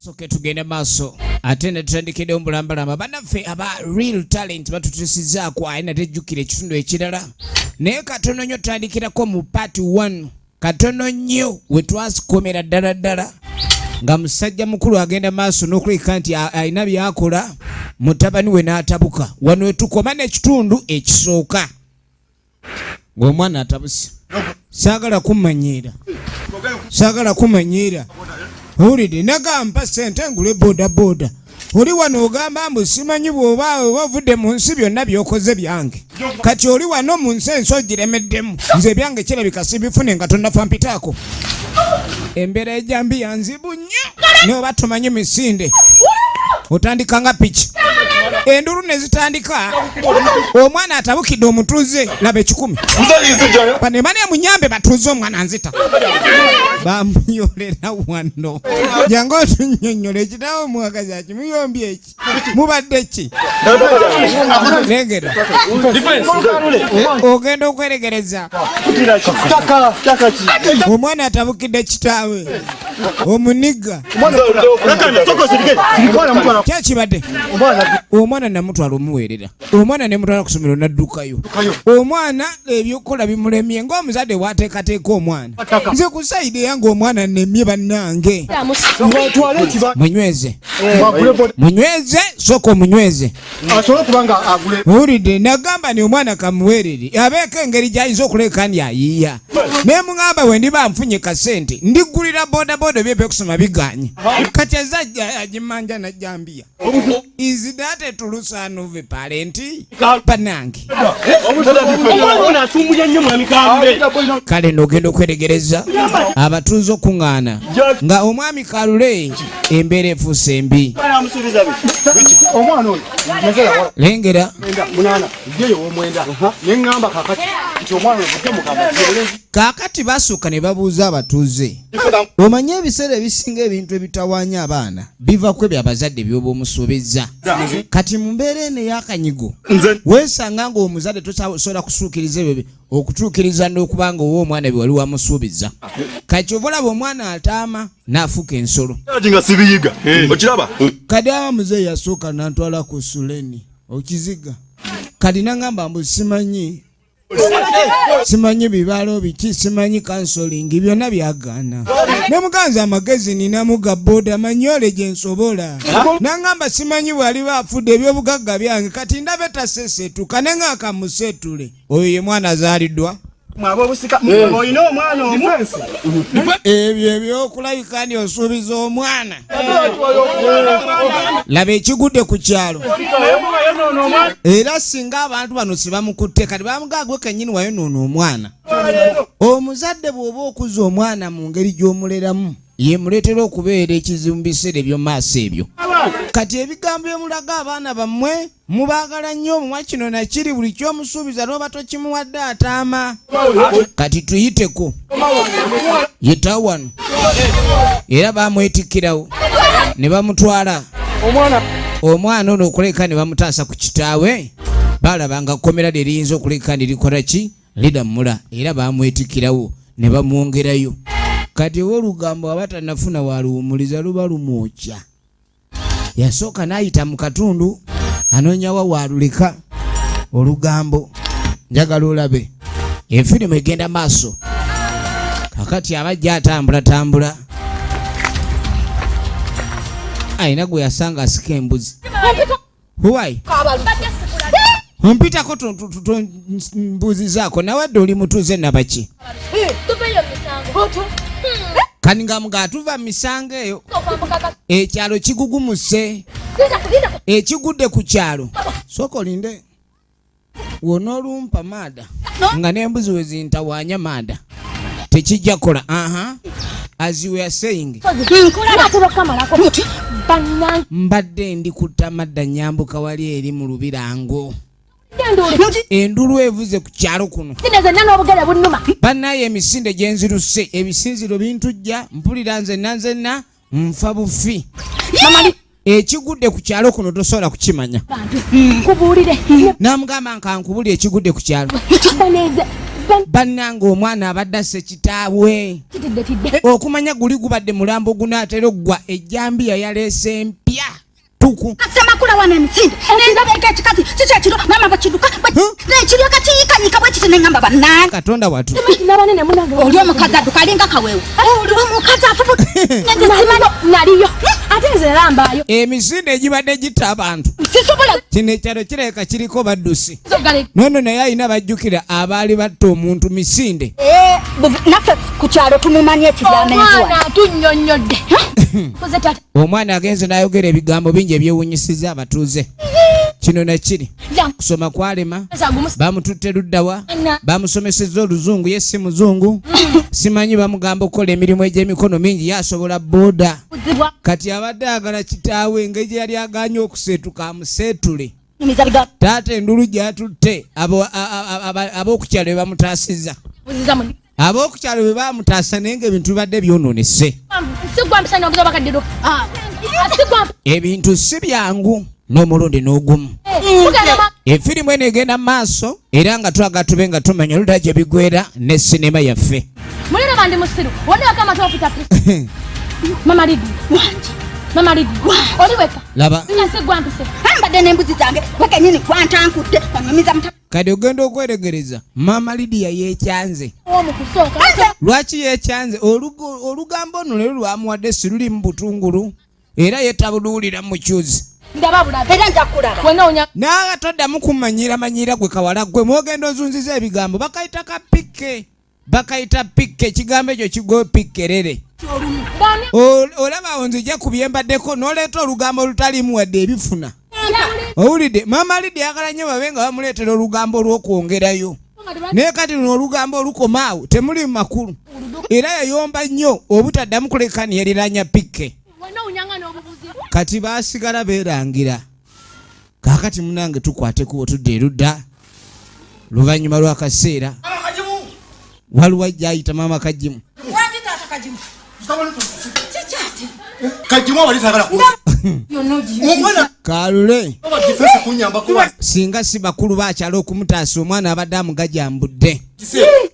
Soke tugende maaso ate ne tutandikiddewo mubulambalamba. Bannaffe aba Real Talent batutusizaako, aye nate jjukira ekitundu ekirala, naye katono nnyo tutandikirako mu part 1, katono nnyo we twasikomera ddala ddala, nga musajja mukulu agenda maaso n'okuleka nti alina byakola, mutabani we n'atabuka. Wano wetukoma n'ekitundu ekisooka ng'omwana atabuse. Saagala kummanyiira, saagala kumanyiira, owulidde? Nagamba sente ngule boda boda, oli wano ogamba mbu simanyi bw'oba oba ovudde mu nsi, byonna by'okoze byange. Kati oli wano mu nsi, ensi ogiremeddemu. Nze ebyange kirabika sibifune nga tonnafa. Mpitaako, embeera ejambiya nzibu nnyo, naye oba tomanyi misinde, otandika nga piki, endulu ne zitandika. Omwana atabukidde omutuuze. Laba ekikumi bano ebane munyambe, batuuze, omwana nzita. Bamuyolera wano, jangu otunyonyola ekitawo omuwagazi akimuyombye eki mubadde ki? Lengera ogenda okweregereza, omwana atabukidde kitaawe omuniga. Kyakibadde omwana namutwala omuweerera, omwana nemutwala ku somero, naddukayo. Omwana ebyokukola bimulemye ng'omuzadde wateekateeka omwana. Nze ku side yange omwana nemye. Bannange, munyweze, munyweze, sooka omunyweze. Asobole okuba nga agule. Owulidde? Nagamba ni omwana kamuweerere, abeeko engeri gy'ayinza okuleka ndi ayiiya. Naye muŋamba bwe ndiba nfunye kasente ndiggulira bodaboda, ebyo ebyokusoma biganye. Kati azajja agimanja najjambiya. Is that a true son of a parent? Bannange. Omwana ono asumbuye nnyo, mwami Kalule. Kale nogenda okweregereza abatuuze okuŋŋaana nga omwami Kalule embeera efuuse embi. Omwana oyo nazala Lengera. mwenda munaana yeyo ow'omwenda, neŋŋamba kakati nti omwana oyo bujja mugamba. Kaakati basooka ne babuuza abatuuze. Omanye ebiseera ebisinga ebintu ebitawaanya abaana biva ku ebyo abazadde by'oba omusuubizza. Kati mu mbeera eno ey'akanyigo, weesanga ng'omuzadde tosobola kusuukiriza ebyo okutuukiriza n'okuba nga owa omwana bye wali wamusuubiza. Kati oba olaba omwana ataama n'afuuka ensolo. Nga sibiyiga, okiraba. Kati awa muzeeyi yasooka nantwala ku suleni okiziga. Kati nangamba mbu simanyi, simanyi bibalo biki, simanyi counselling, byonna byagaana. Ne muganzi amagezi ninamu ga boda manyole gye nsobola. Nangamba simanyi bw'aliba afudde ebyobugagga byange. Kati ndabe tasesetuka ne nga kamusetule. Oyo ye mwana azaaliddwa. Ab'obusika olina omwana omu. Ebyo ebyokulabika nti osuubiza omwana, laba ekigudde ku kyalo. Era singa abantu bano sibamukutte, kati bamugagwe kennyini wayonoona omwana. Omuzadde bw'oba okuza omwana mu ngeri gy'omuleramu, yemuleetera okubeera ekizibu mu biseera eby'omu maaso ebyo. Kati ebigambo byemulaga abaana bammwe, mubaagala nnyo, omuwa kino nakiri, buli kyomusuubiza n'oba tokimuwadde ataama. Kati tuyiteko yitawo wano, era bamwetikkirawo ne bamutwala omwana ono okuleka ne bamutaasa ku kitaawe. Balaba nga kkomera lye liyinza okuleka ne likola ki, liramula, era bamwetikkirawo ne bamwongerayo. Kati olugambo aba tanafuna waluwumuliza, luba lumwokya. Yasooka n'ayita mu katundu anoonyawa waaluleka olugambo. Njagala olabe efirimu egenda maaso. Kakati abajja atambulatambula, ayina gwe yasanga asika embuzi. Huwai, ompitako mbuzizaako nawadde oli mutuuze nabaki? Kani nga ng'atuva mu misango eyo, ekyalo kigugumuse. Ekigudde ku kyalo, sooka olinde won'olumpa maada nga n'embuzi we zintawaanya maada tekijja kukola. Aha, as you were saying, mbadde ndi kutta madda, nyambuka wali eri mu lubirango, endulu evuze ku kyalo kuno. Bannaye, emisinde gye nziruse, ebisinziro bintujja, mpulira nzenna nzenna nfa bufi. Ekigudde ku kyalo kuno tosobola kukimanya. Namugamba nkankubuli ekigudde ku kyalo. Bannange, omwana abadde asse kitaawe. Okumanya guli gubadde mulambo gunaatera oggwa, ejjambiya yaleese empya tuku. Semakula wano emisinde nendabeka ekikazi kiki ekiro mama bwekiduka nekiryoka kiyikanyika bwekiti neŋamba bannange. Katonda watu. Oli omukazi adduka alinga kaweewo, oli omukazi afubuka nze simanyi. Naliyo ate nze nalambaayo. Emisinde egibadde gitta abantu. Sisobola. Kino ekyalo kirabika kiriko baddusi nono, naye alina bajjukira abaali batta omuntu misinde. Eh, naffe ku kyalo tumumanyi ekiryamenzi. Omwana atunnyonnyodde koze tata. Omwana agenze n'ayogera ebigambo bingi ebyewunyisiza abatuuze, kino nakiri. Kusoma kwalema, bamututte luddawa? Bamusomesezza oluzungu, ye si muzungu. Simanyi bamugamba okukola emirimu egy'emikono mingi, ye asobola booda. Kati abadde ayagala kitaawe engeri gye yali aganye okuseetuka amuseetule. Taata endulu gyatutte, ab'okukyalo be bamutaasizza, ab'okukyalo bwe bamutaasa, naye nga ebintu bibadde byonoonese. Ebintu si byangu n'omulundi n'ogumu. Efirimu eno egenda mu maaso era nga twagala tube nga tumanya oludda gye bigwera ne sinema yaffe. Muliro bandi musiru woneka amatofuta. Mama Lidi Wangi. Mama Lidi, oli weka? Laba. Nga sigwampise. Ambadde n'embuzi zange wekenyini gwantankudde onyumiza muta. Kati ogenda okweregereza, Maama Lidiya yeekyanze. Omukusooka. Lwaki yeekyanze? Olugambo nno leero lwamuwadde si luli mu butungulu, era yetabuluwulira mu mukyuzi. Ndaba bulabe. Era nja kulaba. Wenoonya. Naaga toddamu kumanyira manyira gwe kawala gwe, mwogenda ozunziza ebigambo bakayita ka pikke, bakayita pikke, ekigambo ekyo kigwe pikkerere. Bani? Olaba awo nzija ku byembaddeko n'oleeta olugambo olutaliimu wadde ebifuna. Owulidde? Maama Lidi ayagala nnyo babe nga bamuleetera olugambo olw'okwongerayo, naye kati luno olugambo olukoma awo temuli mu makulu, era yayomba nnyo obutaddamu kuleka niyeriranya pikke. Wenoonyanga n'obubuzi. Kati baasigala beerangira. Kaakati munange tukwateko tudde erudda luvannyuma lw'akaseera, waliwo ajja ayita maama Kajimu. Wangi taata Kajimu. Kikyati. Kajimu abali tagala omwana. Kalule. Aba defense kunyamba kuba. Singa si bakulu bakyala okumutaasa, omwana abadde amugajambudde.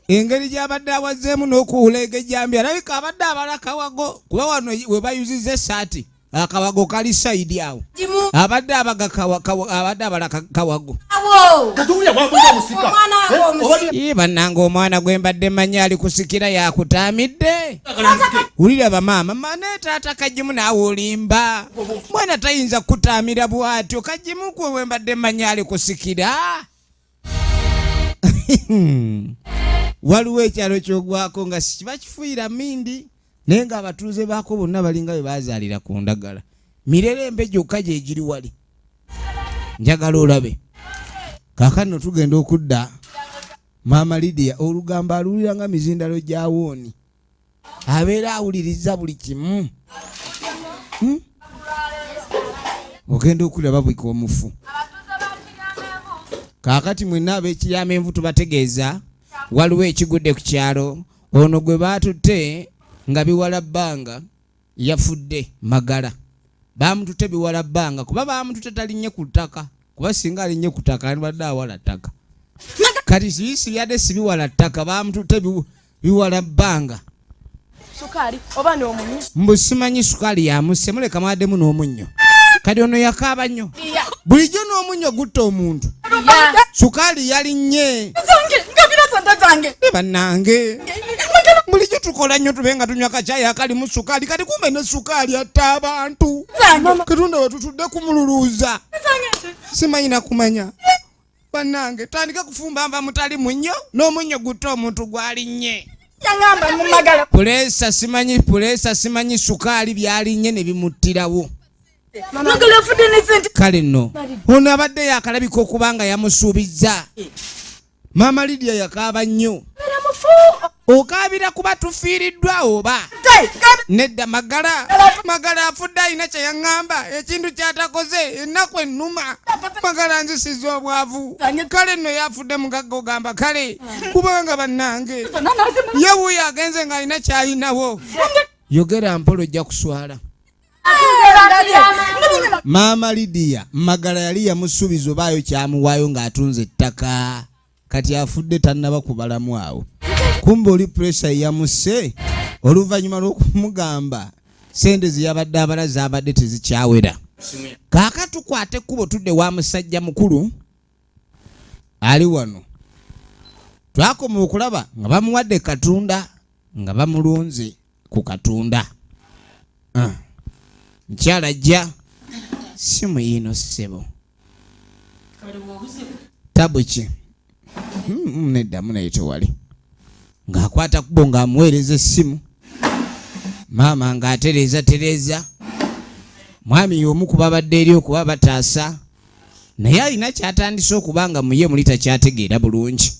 Engeri gy'abadde awazeemu n'okuwuleega ejjambi, alabika abadde abala kawago, kuba wano we bayuziza essaati akawago kali side awo, abadde abaga abadde abala kawago. Katumya wambuza musika. Omwana wange omusika. Ii, bannange, omwana gwe mbadde manyi ali kusikira yakutaamidde. Wulira bamaama mane, taata Kajimu naawe olimba, mwana tayinza kutaamira bw'atyo. Kajimu gwe we mbadde manyi ali kusikira. Waliwo ekyalo kyogwako nga kiba kifuuyira mindi, naye ng'abatuuze baako bonna balinga bwe baazaalira ku ndagala, mirerembe gyokka gye giri wali. Njagala olabe kaakano tugenda okudda. Maama Lidiya olugambo aluwulira nga mizindalo gya wooni, abeera awuliriza buli kimu. Ogenda okulaba babika omufu. Kaakati mwenna ab'ekiyamenvu tubategeeza waliwo ekigudde ku kyalo. Ono gwe baatutte nga biwala bbanga yafudde magala. Bamututte biwala bbanga kuba bamututte talinnye ku ttaka, kuba singa alinnye ku ttaka yandibadde awala ttaka. Kati siisi byadde si biwala ttaka, bamututte biwala bbanga. Sukaali oba n'omunyu. Mbu simanyi sukaali yamusse, muleka mwaddemu n'omunnyo. Kati ono yakaaba nnyo. Bulijjo n'omunnyo gutta omuntu, sukaali yalinnye. Zange ngabira sente zange. Ne bannange, bulijjo tukola nnyo tube nga tunywa kacyayi akalimu sukaali, kati kumbe ne sukaali atta abantu. Zange. Katonda wetutudde kumululuuza, simanyi nakumanya. Bannange, tandika kufumba nva mutali munnyo, n'omunnyo gutta omuntu gwalinnye. Yaŋŋamba mu magala. Puleesa simanyi, puleesa simanyi, sukaali byalinnye ne bimuttirawo. Magala afudde ne sente. Kale nno ono abadde yakalabika okuba nga yamusuubizza. Maama Lidiya yakaaba nnyo. Okaabira kuba tufiiriddwa oba nedda? Magala, Magala afudde, alina kye yaŋŋamba, ekintu kyatakoze, ennaku ennuma. Magala nzisiza obwavu. Kale nno yafudde mugagga, ogamba kale kubanga bannange ye wuuyo agenze ng'alina kyalinawo. Yogera mpola, ojja kuswala. Maama Lidiya, Magala yali yamusuubiza obaayo kyamuwaayo ng'atunze ettaka. Kati afudde tannaba kubalamu awo. Kumbe oli pressure yamusse oluvannyuma lw'okumugamba sente ze yabadde abala zaabadde tezikyawera. Kaaka tukwate ekkubo tudde wa musajja mukulu ali wano. Twakoma okulaba nga bamuwadde katunda nga bamulunze ku katunda. Mukyala ajja simu yiino ssebo. Tabu ki? Nedda munaye tewali. Ng'akwata kubo ng'amuweereza essimu. Maama ng'atereeza tereeza. Mwami y'omu ku babadde eri okuba bataasa. Naye alina ky'atandise okuba nga muye muli takyategeera bulungi.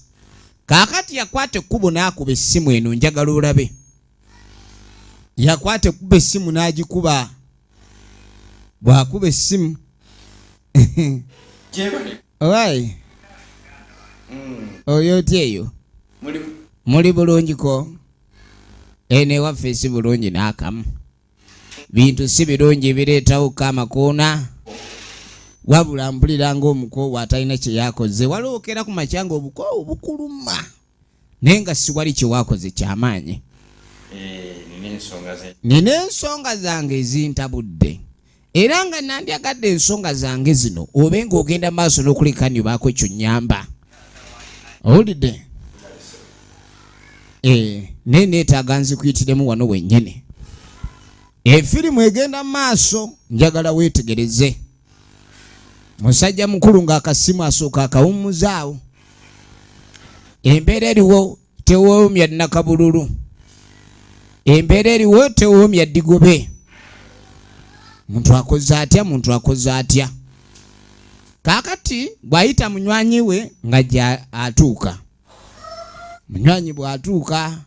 Kaakati yakwata ekkubo n'akuba essimu eno njagala olabe. Yakwata ekkubo essimu n'agikuba. Bw'akuba essimu. Owaayi. Oli otya eyo? Muli bulungiko? Eno ewaffe si bulungi n'akamu. Bintu si birungi bireetawo ko amakoona. Wabula mpulira ng'omukoowu atalina kye yakoze. Waliwo okeera ku makya ng'obukoowu bukuluma. Naye nga siwali kye waakoze kyamaanyi. Nina ensonga zange ezintabudde. Era nga nandyagadde ensonga zange zino obe ng'ogenda maaso n'okuleka nyobaako ekyo nnyamba. Owulidde? Naye neetaaga nzikuyitiremu wano wennyini. Efirimu egenda maaso njagala weetegereze. Musajja mukulu ng'akasimu asooka akawummuzaawo. Embeera eriwo tewoomya nnakabululu. Embeera eriwo tewoomya ddigobe. Muntu akoze atya, muntu akoze atya. Kaakati bw'ayita munywanyi we ng'ajja atuuka. Munywanyi bw'atuuka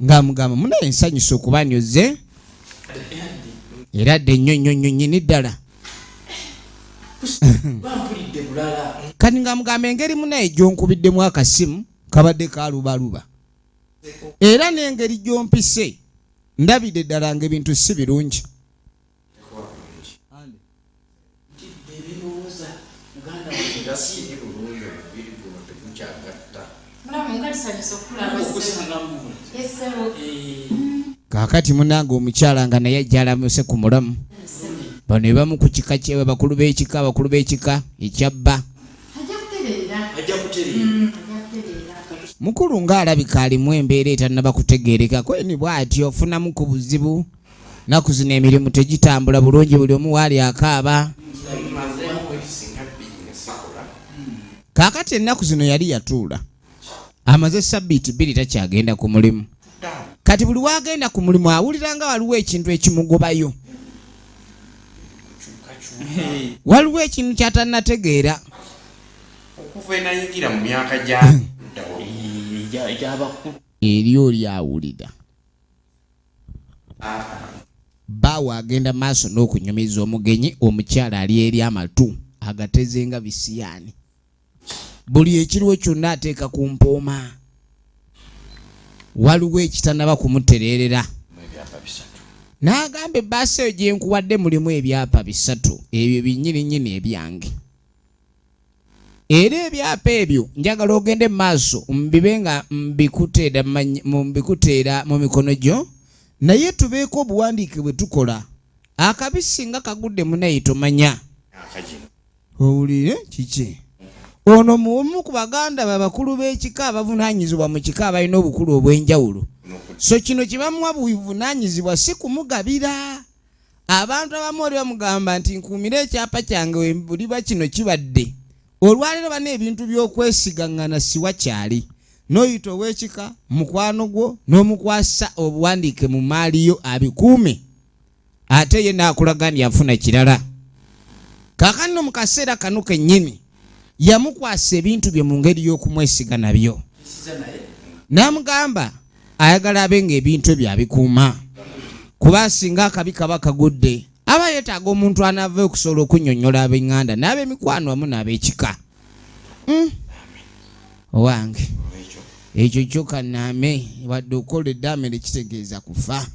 ng'amugamba munaye nsanyusa okuba nyoze era dde nnyo nnyo nnyo nnyini ddala. Kati ng'amugamba engeri munaye gy'onkubiddemu akasimu kabadde kalubaluba era n'engeri gy'ompise ndabidde ddala ng'ebintu si birungi. Kaakati munange omukyala nga naye ajja alamuse ku mulamu. Bano be bamu ku kika kye bakulu b'ekika, abakulu b'ekika ekyabba. Mukulu ng'alabika alimu embeera etannaba kutegeerekako ni bw'atyo ofunamu ku buzibu. Nnaku zino emirimu tegitambula bulungi buli omu waali akaaba. Kaakati ennaku zino yali yatuula amaze sabbiiti 2 takyagenda ku mulimu. Kati buli w'agenda ku mulimu awulira nga waliwo ekintu ekimugobayo. Waliwo ekintu ky'atannategeera. Okuva enayingira mu myaka gya Eri oli awulira. Bbaawe agenda maaso n'okunyumiza omugenyi omukyala ali eri amatu agateze nga bisiyaani. Buli ekiriwo kyonna ateeka ku mpooma. Waliwo ekitannaba kumutereerera. N'agamba ebbaasa eyo gye nkuwadde mulimu ebyapa 3 ebyo binnyini nnyini ebyange. Era ebyapa ebyo njagala ogende mu maaso mbibe nga mbikuteera mu mikono gyo, naye tubeeko obuwandiike bwe tukola. Akabi singa kagudde munaye tomanya. Owulire kiki? Ono muomu ku baganda be abakulu b'ekika abavunaanyizibwa mu kika abalina obukulu obw'enjawulo. So kino kye bamuwa buvunaanyizibwa si kumugabira. Abantu abamu oli bamugamba nti nkuumire ekyapa kyange we buliba kino kibadde. Olwaleero bana ebintu by'okwesigaŋŋana siwa kyali. N'oyita ow'ekika mukwano gwo n'omukwasa obuwandiike mu maali yo abikuume. Ate ye n'akulaga nti afuna kirala. Kaakano mu kaseera kano kennyini yamukwasa ebintu bye mu ngeri y'okumwesiga nabyo. N'amugamba ayagala abe ng'ebintu ebyo abikuuma. Kuba singa akabi kaba kagudde aba yeetaaga omuntu anaava okusobola okunnyonnyola ab'eŋŋanda n'ab'emikwano wamu n'ab'ekika. Owange ekyo kyo kannaame wadde okukola eddaame tekitegeeza kufa.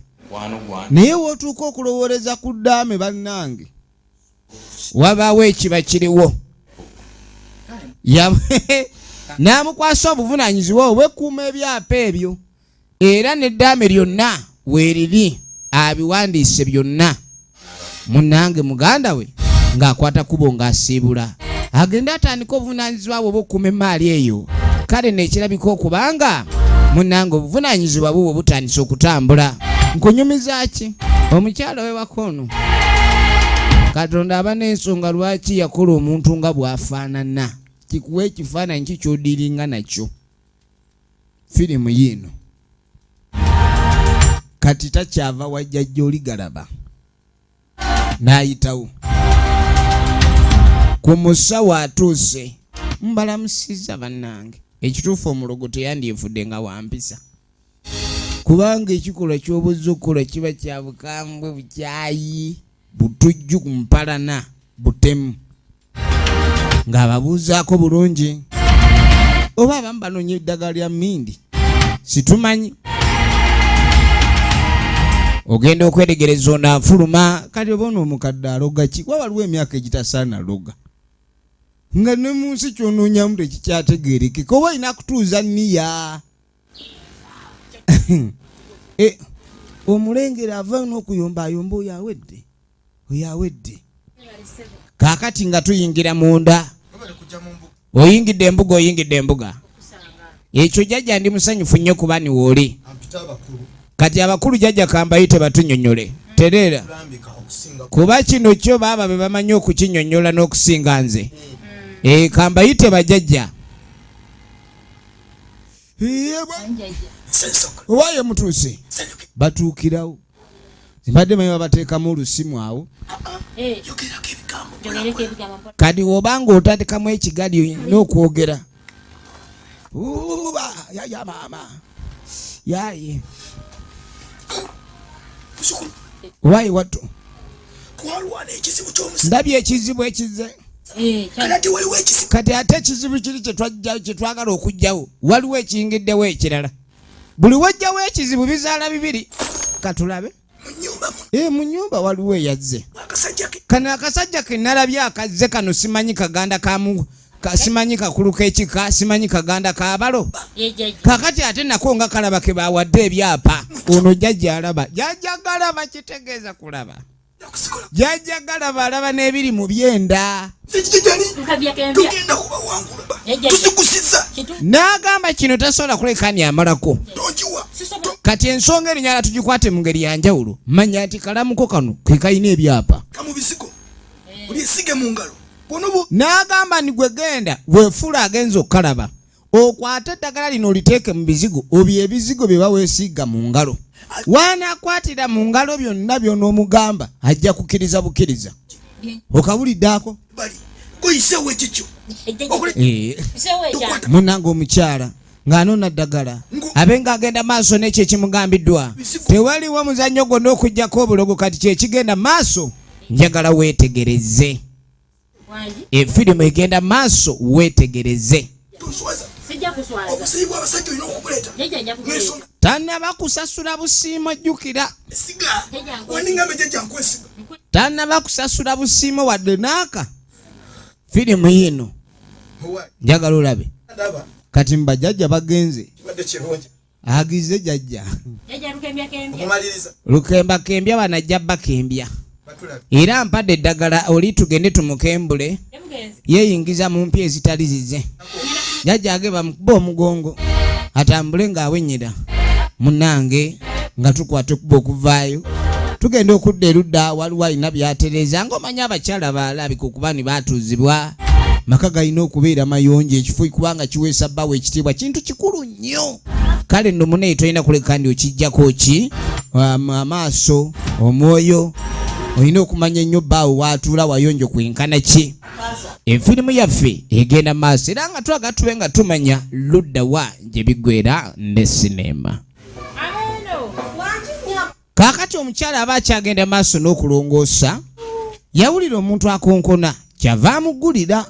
Naye w'otuuka okulowooleza ku ddaame bannange wabaawo ekiba kiriwo. N'amukwasa obuvunaanyizibwa obwekuuma ebyapa ebyo, era n'eddaame lyonna weeriri, abiwandiise byonna. Munnange muganda we ng'akwata kubo ng'asiibula agende atandika obuvunaanyizibwa bwe obw'okukuuma emmaali eyo. Kale nekirabika okubanga munnange obuvunaanyizibwa bubwo butandise okutambula. Nkunyumiza ki omukyala wewaka ono, Katonda aba n'ensonga lwaki yakola omuntu nga bw'afaanana. Kikuwa ekifaananyi ki ky'odiringa nakyo. Firimu yiino kati takyava wajjajja oli galaba n'ayitawo ku musawo atuuse. Mbalamusiza bannange. Ekituufu omulogo teyandyefudde nga wampisa, kubanga ekikolwa ky'obuzza okukola kiba kya bukambwe, bukyayi, butujju, mpalana, butemu. Ng'ababuuzaako bulungi oba abamu banoonya eddagala lya mmindi, situmanyi. Ogenda okweregereza ono afuluma. Kati oba ono omukadde aloga ki? Kuba waliwo emyaka egitasaana loga, nga ne mu nsi kyonoonyamu tekikyategeerekeka, oba olina kutuuza nniya. Omulengera ava n'okuyomba ayomba, oyo awedde, oyo awedde. Kaakati nga tuyingira munda, oyingidde embuga, oyingidde embuga. Ekyo jjajja ndi musanyufu nnyo kuba ni wooli. Kati abakulu jjajja kambayite batunyonyole tereera, kuba kino kyo baaba be bamanyi okukinyonyola n'okusinga nze. Kambayite bajjajja. Owaye mutuuse, batuukirawo. Mbadde manyi babateekamu olusimu awo. Kati obanga otandikamu ekigali olina okwogera yaya maama yaye wayi wattu. Ndabye ekizibu ekize. Kati ate ekizibu kiri kyetwagala okugjawo, waliwo ekiyingiddewo ekirala. Buli wajjawo ekizibu bizaala bibiri. Katulabe mu nyumba waliwo eyazze. Kano akasajja ke nalabye akazze kano, simanyi kaganda kamu, simanyi kakulu k'ekika, simanyi kaganda kabalo. Kakati ate nako nga kalaba ke bawadde ebyapa. Ono jjajja alaba, jjajja galaba, kitegeeza kulaba. Jjajja galaba, alaba n'ebiri mu byenda. N'agamba kino tasobola kuleka ni amalako. Kati ensonga eno nyala tugikwate mu ngeri ya njawulo. Manya nti kalamuko kano ke kalina ebyapa. N'agamba ni gwe genda weefuula agenza okukalaba, okwate eddagala lino oliteeke mu bizigo obyo, ebizigo bye baweesiiga mu ngalo. Waanaakwatira mu ngalo byonna by'onoomugamba ajja kukkiriza bukkiriza. Okawulidde ako? Munange omukyala ng'anona ddagala abe ng'agenda maaso n'ekyo ekimugambiddwa. Tewaliwo muzannyo gwonna okugjako obulogo. Kati kyekigenda maaso, njagala weetegereze efirimu egenda maaso, weetegereze. Tanaba kusasula busiimo, jjukira tanaba kusasula busiimo wadde naaka. Firimu yino njagala olabe. Kati mbajjajja bagenze, agize jjajja lukembakembya, banajja bakembya era mpadde eddagala oli tugende tumukembule. Yeeyingiza mu mpya ezitali zize. Jjajja age bamukuba omugongo atambule ng'awenyera. Munnange nga tukwata okuba okuvaayo, tugenda okudda erudda, waliwo alina byatereeza. Ng'omanyi abakyala balabika okuba ni batuuzibwa maka galina okubeera mayonjo, ekifo kubanga kiweesa bbawo ekitiibwa, kintu kikulu nnyo. Kale nno munaye tolina kuleka ndi okijjako ki amaaso omwoyo, olina okumanya ennyo bbaawo waatuula wayonjo kwenkana ki. Efirimu yaffe egenda maaso era nga twagala tube nga tumanya ludda wa gye biggwera ne sinema. Kaakati omukyala aba akyagenda maaso n'okulongoosa, yawulira omuntu akonkona, kyava amugulira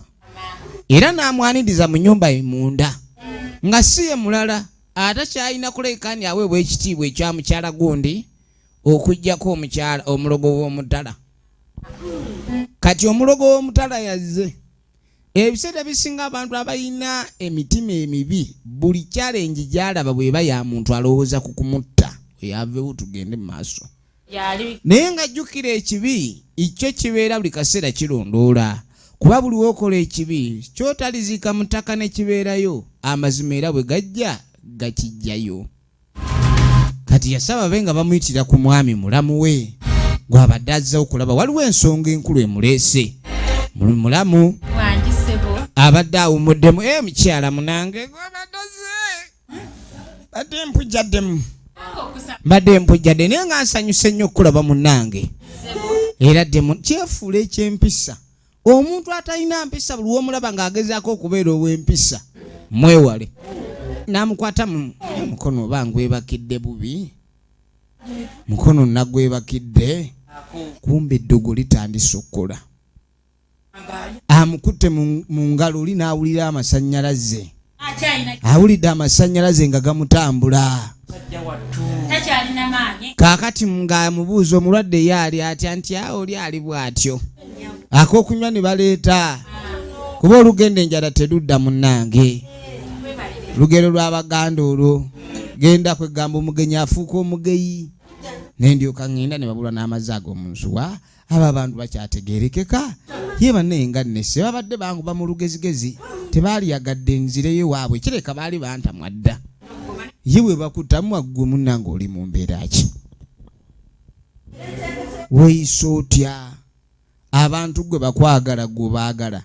era n'amwaniriza mu nnyumba ye munda, nga si ye mulala ate kyalina kulekani aweebwa ekitiibwa ekya mukyala gundi okuggyako omukyala omulogo w'omutala. Kati omulogo w'omutala yazze. Ebiseera ebisinga abantu abalina emitima emibi buli challenge gy'alaba bw'eba ya muntu alowooza ku kumutta, oyo aveewo tugende mu maaso. Naye nga jjukira ekibi kyo kibeera buli kaseera kirondoola, kuba buli w'okola ekibi ky'otaliziika mu ttaka ne kibeerayo, amazima era bwe gajja gakijjayo. Kati yasaba be nga bamuyitira ku mwami mulamu we gw'abadde azza okulaba, waliwo ensonga enkulu emuleese. Mulamu abadde awummuddemu, e mukyala munange gw'abadde azze, badde mpujjaddemu, mbadde mpujjadde, naye nga nsanyuse nnyo okukulaba munnange. Era ddemu kyefuula eky'empisa. Omuntu atalina mpisa buli w'omulaba ng'agezaako okubeera ow'empisa mwewale. N'amukwata mu mukono, oba ngwebakidde bubi, mukono nagwebakidde, kumbe eddogo litandise okukola. Amukutte mu ngalo oli n'awulira amasannyalaze, awulidde amasannyalaze nga gamutambula. Kaakati ng'amubuuza omulwadde ye ali atya, nti awo oli ali bw'atyo, ak'okunywa ne baleeta, kuba olugenda enjala terudda munnange. Lugero lw'Abaganda olwo, genda kwegamba omugenyi afuuka omugeyi. Nendyoka ŋŋenda ne babulwa n'amazzi ag'omu nsuwa. Abo abantu bakyategeerekeka ye bannaye nga nnesse babadde banguba mu lugezigezi, tebaaliyagadde nzireyo waabwe, kireka baali bantamwa dda. Ye bwe bakutamwa ggwe munnange oli mu mbeera ki? Weeyisa otya? Abantu ggwe bakwagala, ggwe obaagala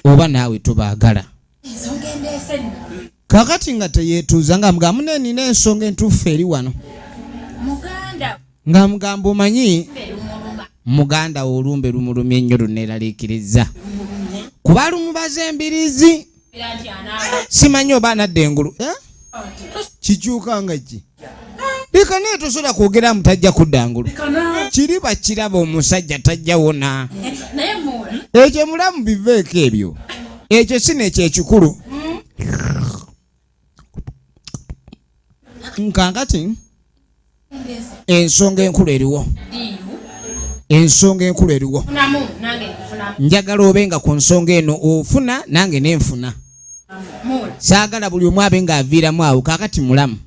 oba naawe tobaagala? Kakati nga teyeetuuza nga mugamba mune nina ensonga entuufu eri wano, nga mugamba omanyi muganda wo olumbe lumulumye nnyo luneeraliikiriza kuba lumubaza embirizi, simanyi oba anadda engulu kikyuka nga ki leka naye tosobola kwogera mbu tajja kudda ngulu, kiri bakiraba omusajja tajja wona. Ekyo mulamu biveeko ebyo, ekyo si nekyo ekikulu. Nkankati ensonga enkulu eriwo, ensonga enkulu eriwo, njagala obe nga ku nsonga eno ofuna nange nenfuna, saagala buli omu abe ng'aviiramu awo. Kaakati mulamu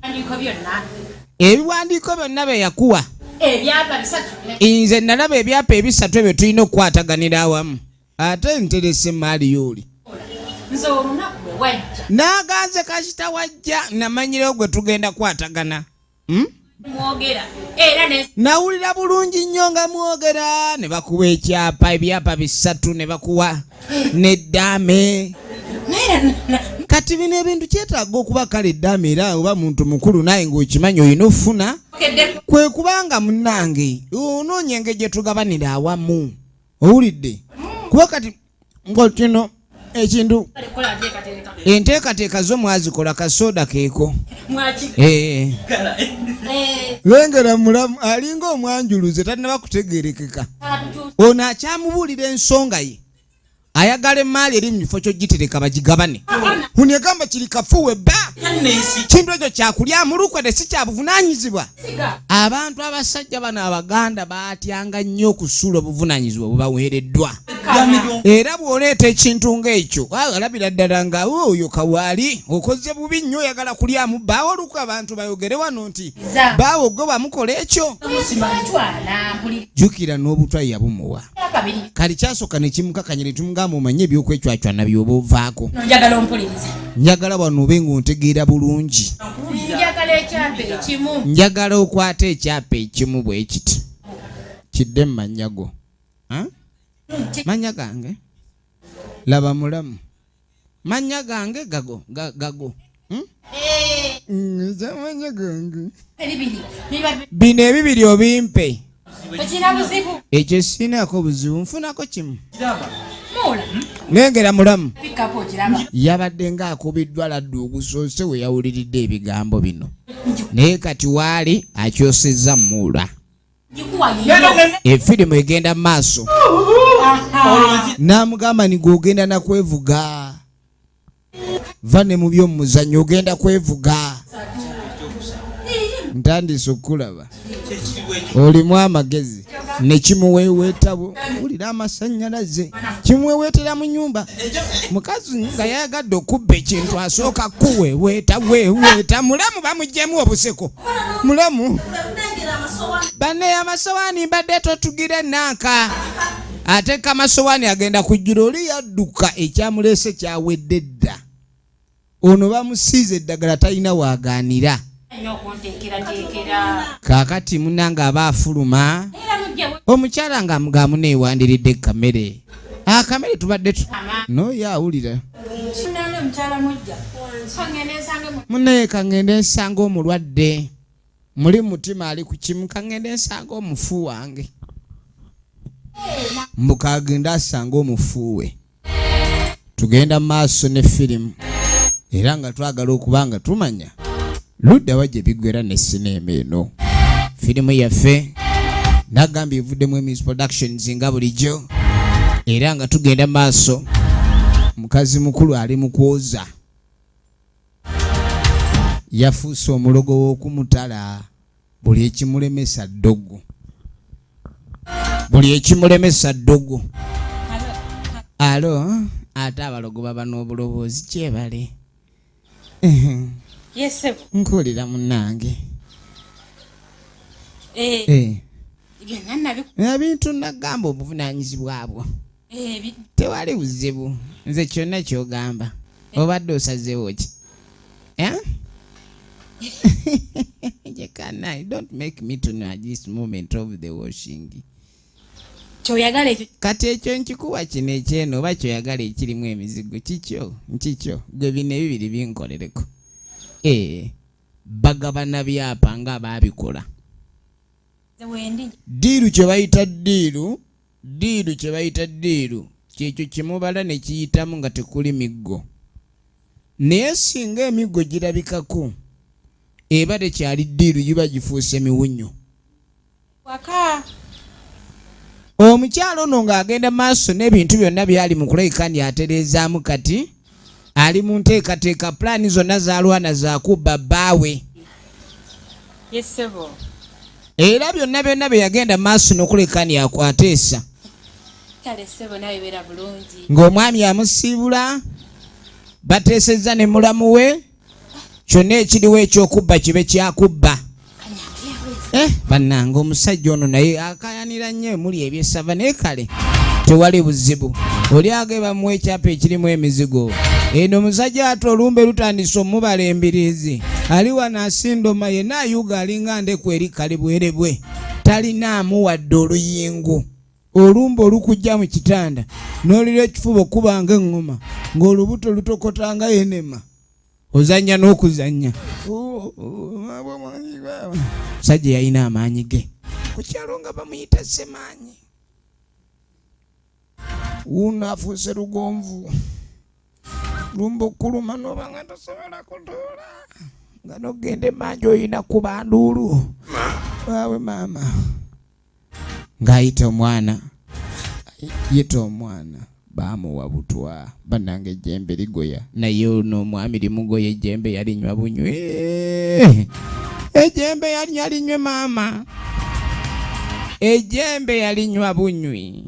ebiwandiiko byonna bye yakuwa nze nalaba ebyapa ebisatu ebyo tulina okukwataganira awamu, ate nterese maali yooli n'aganze kasita wajja namanyirewo gwe tugenda kukwatagana. Nawulira bulungi nnyo nga mwogera ne bakuwa ekyapa, ebyapa bisatu ne bakuwa n'eddaame. Kati bino ebintu kyetaaga okuba kale eddaame, era oba muntu mukulu naye ng'okimanyi olina okufuna, kwe kubanga munnange onoonya engeri gye tugabanira awamu, owulidde? Kuba kati ngo kino ekintu enteekateeka zo mwazikola kasooda keeko lengera mulamu alinga omwanjuluze tannaba kutegeerekeka. Ono akyamubuulira ensonga ye, ayagala emaali eri mu kifo ky'ogitereka bagigabane. Ono egamba kiri kafuuwe bba kintu ekyo kyakulyamu lukwe ne si kyabuvunaanyizibwa. Abantu abasajja bano Abaganda baatyanga nnyo okusuula obuvunaanyizibwa obubaweereddwa, era bw'oleeta ekintu ng'ekyo alabira ddala nga oyo kawaali okoze bubi nnyo, oyagala kulyamu bbaawo olukwe. Abantu bayogere wano nti baawo gwe wamukola ekyo. Jjukira n'obutwa yabumuwa kali kyasooka ne kimukakanya ne tumugamba omanye ebyokwecwacwana by'oba ovaako. Njagala wano obe ng'ontegeera bulungi, njagala okwate ekyapa ekimu bwe kiti kidde mu mannya go. Mannya gange laba mulamu, mannya gange gago gago Mannya gange bino ebibiri obimpe, ekyo sirinaako buzibu, nfunako kimu. Nengera mulamu yabadde ng'akubiddwa laddu ogusoose we yawuliridde ebigambo bino, naye kati waali akyosezza muula. Efirimu egenda mu maaso n'amugamba ni gw'ogenda nakwevuga, va ne mu by'omuzannyo ogenda kwevuga. Ntandise okukulaba olimu amagezi. Ne kimuweeweeta, wulira amasannyalaze, kimuweeweetera mu nyumba. Mukazi nga yayagadde okubba ekintu asooka kuweeweeta weeweeta. Mulamu bamugyemu obuseko, mulamu banne amasowaani mbadde totugira nanka ateeka amasowaani agenda kujjula. Oli yadduka, ekyamuleese kyawedde dda. Ono bamusiize eddagala, talina waagaanira. Kaakati munange aba afuluma, omukyala nga amuneewandiridde kamere, akamere tubadde tu noyo awulira munaye, kaŋŋende nsanga omulwadde muli mutima ali ku kimu, kaŋŋende nsanga omufu wange. Mbu kagende asanga omufu we. Tugenda mu maaso ne firimu era nga twagala okuba nga tumanya ludda wa gye biggwera ne sineema eno. Firimu yaffe nagambye evuddemu Emis Productions nga bulijjo, era nga tugenda maaso. Mukazi mukulu ali mu kwoza, yafuuse omulogo w'okumutala. Buli ekimulemesa ddogo, buli ekimulemesa ddogo. Alo, ate abalogo baba n'obuloboozi kyebale. Yes, sir. Nkuwulira munnange. Byonna nabi. Ebintu nagamba obuvunaanyizibwa bwo. Tewali buzibu, nze kyonna kyogamba. Obadde osazeewo ki? Eh? Jekana, don't make me to know at this moment of the washing. Kyoyagala ekyo. Kati ekyo nkikuwa kino ekyeno oba kyoyagala ekirimu emizigo kikyo nkikyo, gwe bino ebibiri binkolereko. Bagabana byapa nga baabikola. Nze wendi. Deal kye bayita deal, deal kye bayita deal kyekyo kyemubala ne kiyitamu nga tekuli miggo, naye singa emiggo girabikako eba tekyali deal, giba gifuuse miwunyo. Waka. Omukyalo ono ng'agenda maaso n'ebintu byonna byali mu kulabika ndi atereezaamu, kati ali mu nteekateeka, pulaani zonna zalwana zakubba bbaawe. Yes, sebo. Era byonna byonna bye yagenda maaso n'okuleka ndi akwateesa. Kale sebo, nawe beera bulungi. Ng'omwami amusiibula, bateesezza ne mulamu we, kyonna ekiriwo ekyokubba kibe kyakubba. Bannange, omusajja ono naye akayanira nnyo emuli ebyesava, naye kale tewali buzibu. Oli age bamuwa ekyapa ekirimu emizigo eno, omusajja ate olumbe lutandise omubala embiriizi, ali wano asindoma yenna ayuga alinga ndeku eri kalibwerebwe, talinaamu wadde oluyingo. Olumbe olukujja mu kitanda n'olira ekifuba okubanga eŋŋoma, ng'olubuto lutokota nga enema, ozannya n'okuzannya. Musajja yalina amaanyi ge ku kyalo nga bamuyita Semaanyi, wuuno afuuse lugonvu. Lumba okuluma noba nga tosobola kutuula, nga nogenda emanja oyina kuba nduulu waawe. Maama ng'ayita omwana, yita omwana, baamuwa butwa. Bannange, ejjembe ligoya, naye ono omwami limugoya. Ejjembe yalinywa bunywi, ejjembe yalinywa linywe maama, ejjembe yalinywa bunywi.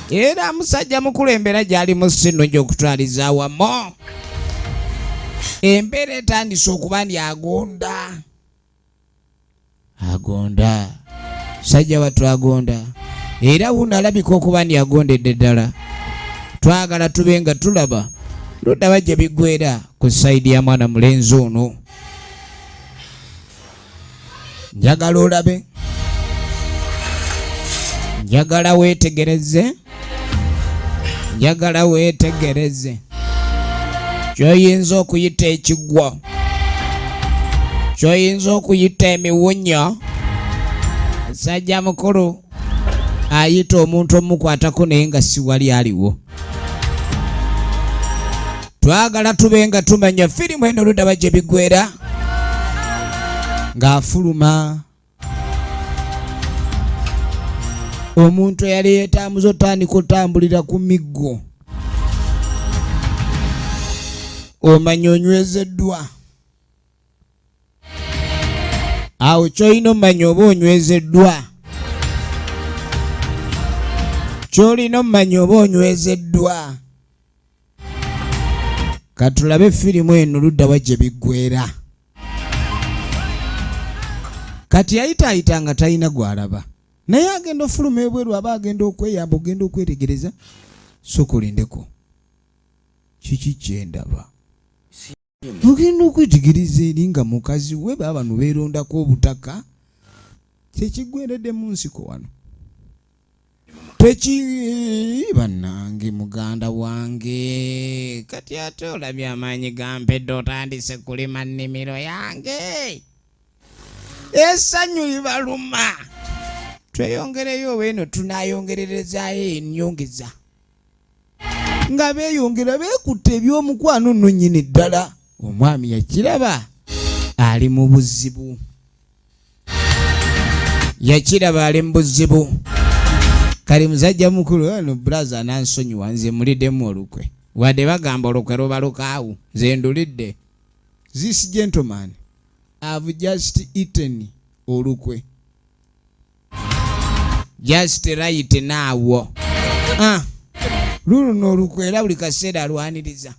Era musajja mukulu, embeera gyali mu si nnungi okutwaliza awamu. Embeera etandise okuba ndi agonda agonda, sajja wattu agonda, era wuno alabika okuba ndi agondedde ddala. Twagala tube nga tulaba ludda bajja biggwera ku side ya mwana mulenzi ono. Njagala olabe, njagala weetegereze, njagala weetegereze kyoyinza okuyita ekigwo, kyoyinza okuyita emiwunyo. Musajja mukulu ayita omuntu omukwatako naye nga si wali aliwo. Twagala tube nga tumanya firimu eno oludaba gye biggwera ng'afuluma. Omuntu eyali yeetambuza otandika otambulira ku miggo, omanya onywezeddwa awo. Kyolina omanya oba onywezeddwa. Ky'olina omumanya oba onywezeddwa. Katulabe firimu eno ludda wa gye biggweera. Kati yayitaayita nga talina gw'alaba, naye agenda ofuluma ebweru aba agenda okweyamba, ogenda okwetegereza. Sooka olindeko, kiki kyendaba? Ogenda okwetegereza eri nga mukazi we baba bano beerondako obutaka, kyekiggweredde mu nsiko wano. Teki bannange, muganda wange, kati ate olabye amaanyi gampedde, otandise kulima nnimiro yange, essanyu libaluma. Tweyongereyo oba eno tunayongererezaayo ennyongeza nga beeyongera beekutte eby'omukwano nno nnyini ddala. Omwami yakiraba ali mu buzibu, yakiraba ali mu buzibu. Kali musajja mukulu ano, brother nansonyiwa, nze muliddemu olukwe, wadde bagamba olukwe luba lukaawu, nze ndulidde. This gentleman have just eaten olukwe just right now. Ah, luluno olukwe, era buli kaseera alwaniriza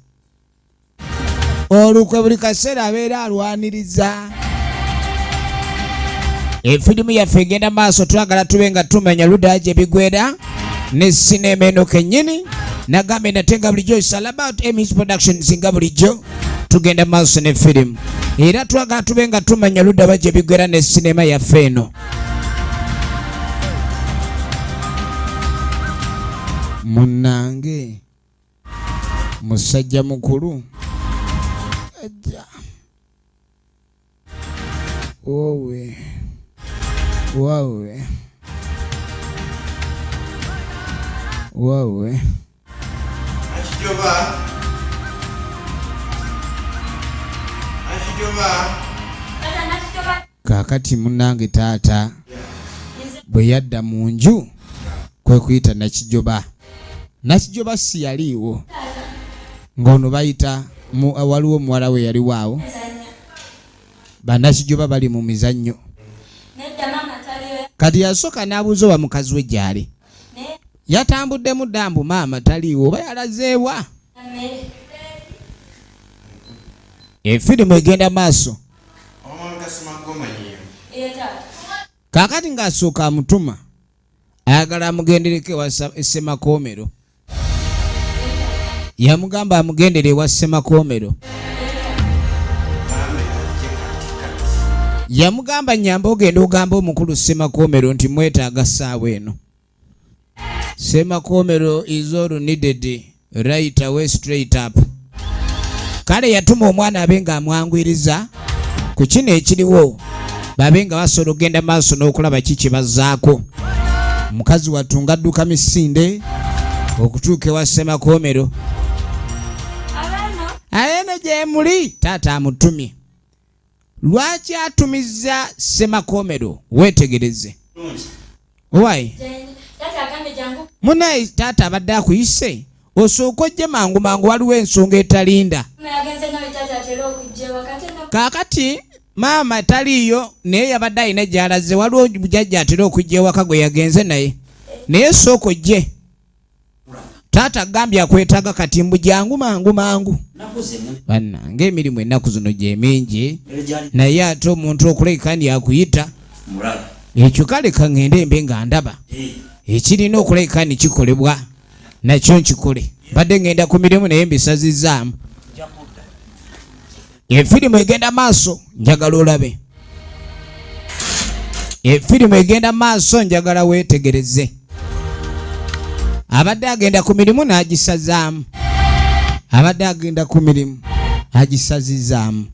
olukwe, buli kaseera abeera alwaniriza. Efirimu yaffe egenda maaso, twagala tube nga tumanya ludda gye bigwera ne sinema eno kennyini. Nagambye nate nga bulijjo, it's all about Emmys Productions. Nga bulijjo tugenda maaso ne firimu, era twagala tube nga tumanya ludda ba gye bigwera ne sinema yaffe eno. Munnange, musajja mukulu ajja wowe wawe wawe. Nakijoba. Nakijoba. Kaakati munnange, taata bwe yadda mu nju kwe kuyita Nakijoba. Nakijoba si yaliiwo, ng'ono bayita waliwo omuwala we yaliwo awo. Bannakijoba bali mu mizannyo. Kati yasooka n'abuuza oba mukazi we gy'ali. Yatambuddemu dda mbu maama taliiwo, oba yalazeewa. Efirimu egenda maaso. Omwami Kasima gomanyiyo. Kaakati ng'asooka amutuma, ayagala amugendereko ewa Ssemakoomero. Yamugamba amugendere ewa Ssemakoomero. Bambe ajje kati kati. Yamugamba, nyamba ogenda ogamba omukulu Ssemakoomero nti mwetaaga ssaawa eno. Ssemakoomero is all needed right away, straight up. Kale yatuma omwana abe ng'amwanguyiriza ku kino ekiriwo, babe nga basobola okugenda maaso n'okulaba ki kye bazzaako. Mukazi wattu ng'adduka misinde okutuuka ewa Ssemakoomero. Ayeeno gyemuli, taata amutumye. Lwaki atumizza Ssemakoomero? Weetegereze. Owaye munaye, taata abadde akuyise osooka ojje mangu mangu, waliwo ensonga etalinda. Kaakati maama taliiyo, naye yabadde alina gy'alaze, waliwo jjajja atera okujja ewaka gwe yagenze naye, naye sooka ojje, taata agambye akwetaaga kati, mbu jangu mangu mangu. Bannange, emirimu ennaku zino gyemingi, naye ate omuntu okulabika ndi akuyita ekyo, kale kaŋŋende mbe nga ndaba ekirina okulabika ni kikolebwa nakyo nkikole. Mbadde ŋŋenda ku mirimu naye mbisazizaamu. Efirimu egenda maaso, njagala olabe efirimu egenda maaso, njagala weetegereze. Abadde agenda ku mirimu n'agisazaamu, abadde agenda ku mirimu agisazizaamu,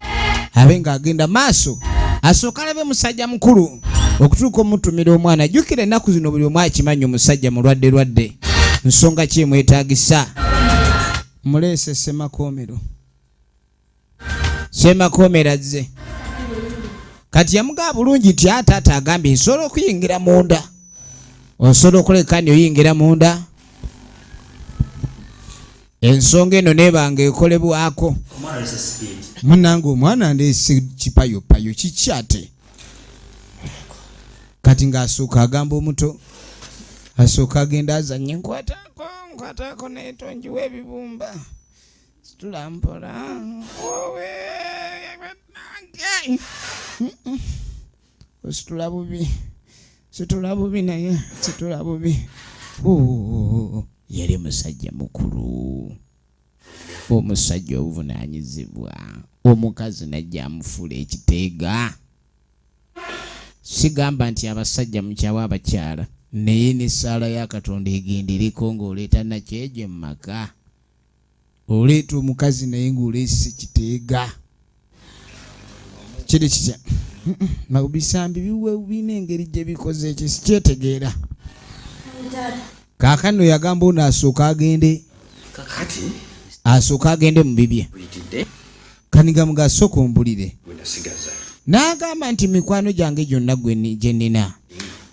abe ng'agenda maaso asooka alabe musajja mukulu okutuuka omutumira omwana. Jjukira ennaku zino buli omu akimanyi omusajja mulwadde lwadde, nsonga ki emwetaagisa? Muleese Ssemakoomero. Ssemakoomero azze kati. Yamugaba bulungi nti ataata agambye nsobola okuyingira munda, osobola okuleka ni oyingira munda, ensonga eno nebanga ekolebwako. Munange, omwana ndeese kipayopayo kiki ate kati? Ng'asooka agamba omuto. Asooka agenda azanye, nkwatako nkwatako netonjiwa ebibumba, situla mpola. Wowe, nange. Ositula bubi, situla bubi, naye situla bubi. Oo, yali musajja mukulu, omusajja obuvunaanyizibwa. Omukazi najja amufuula ekiteega. Sigamba nti abasajja mukyawa abakyala, naye n'essaala ya Katonda egendereko ng'oleeta nakyejo mu maka. Oleeta omukazi naye ng'oleese kiteega, kiri kitya? Bisambi biwe birina engeri gye bikoze, ekyo sikyetegeera. Kaakano yagamba ono asooka agende. Kakati Asooka agende mu bibye. Buyitidde. Kanigamuga, asooka ombulire. Gwe nasigaza. N'agamba nti mikwano gyange gyonna gye nnina,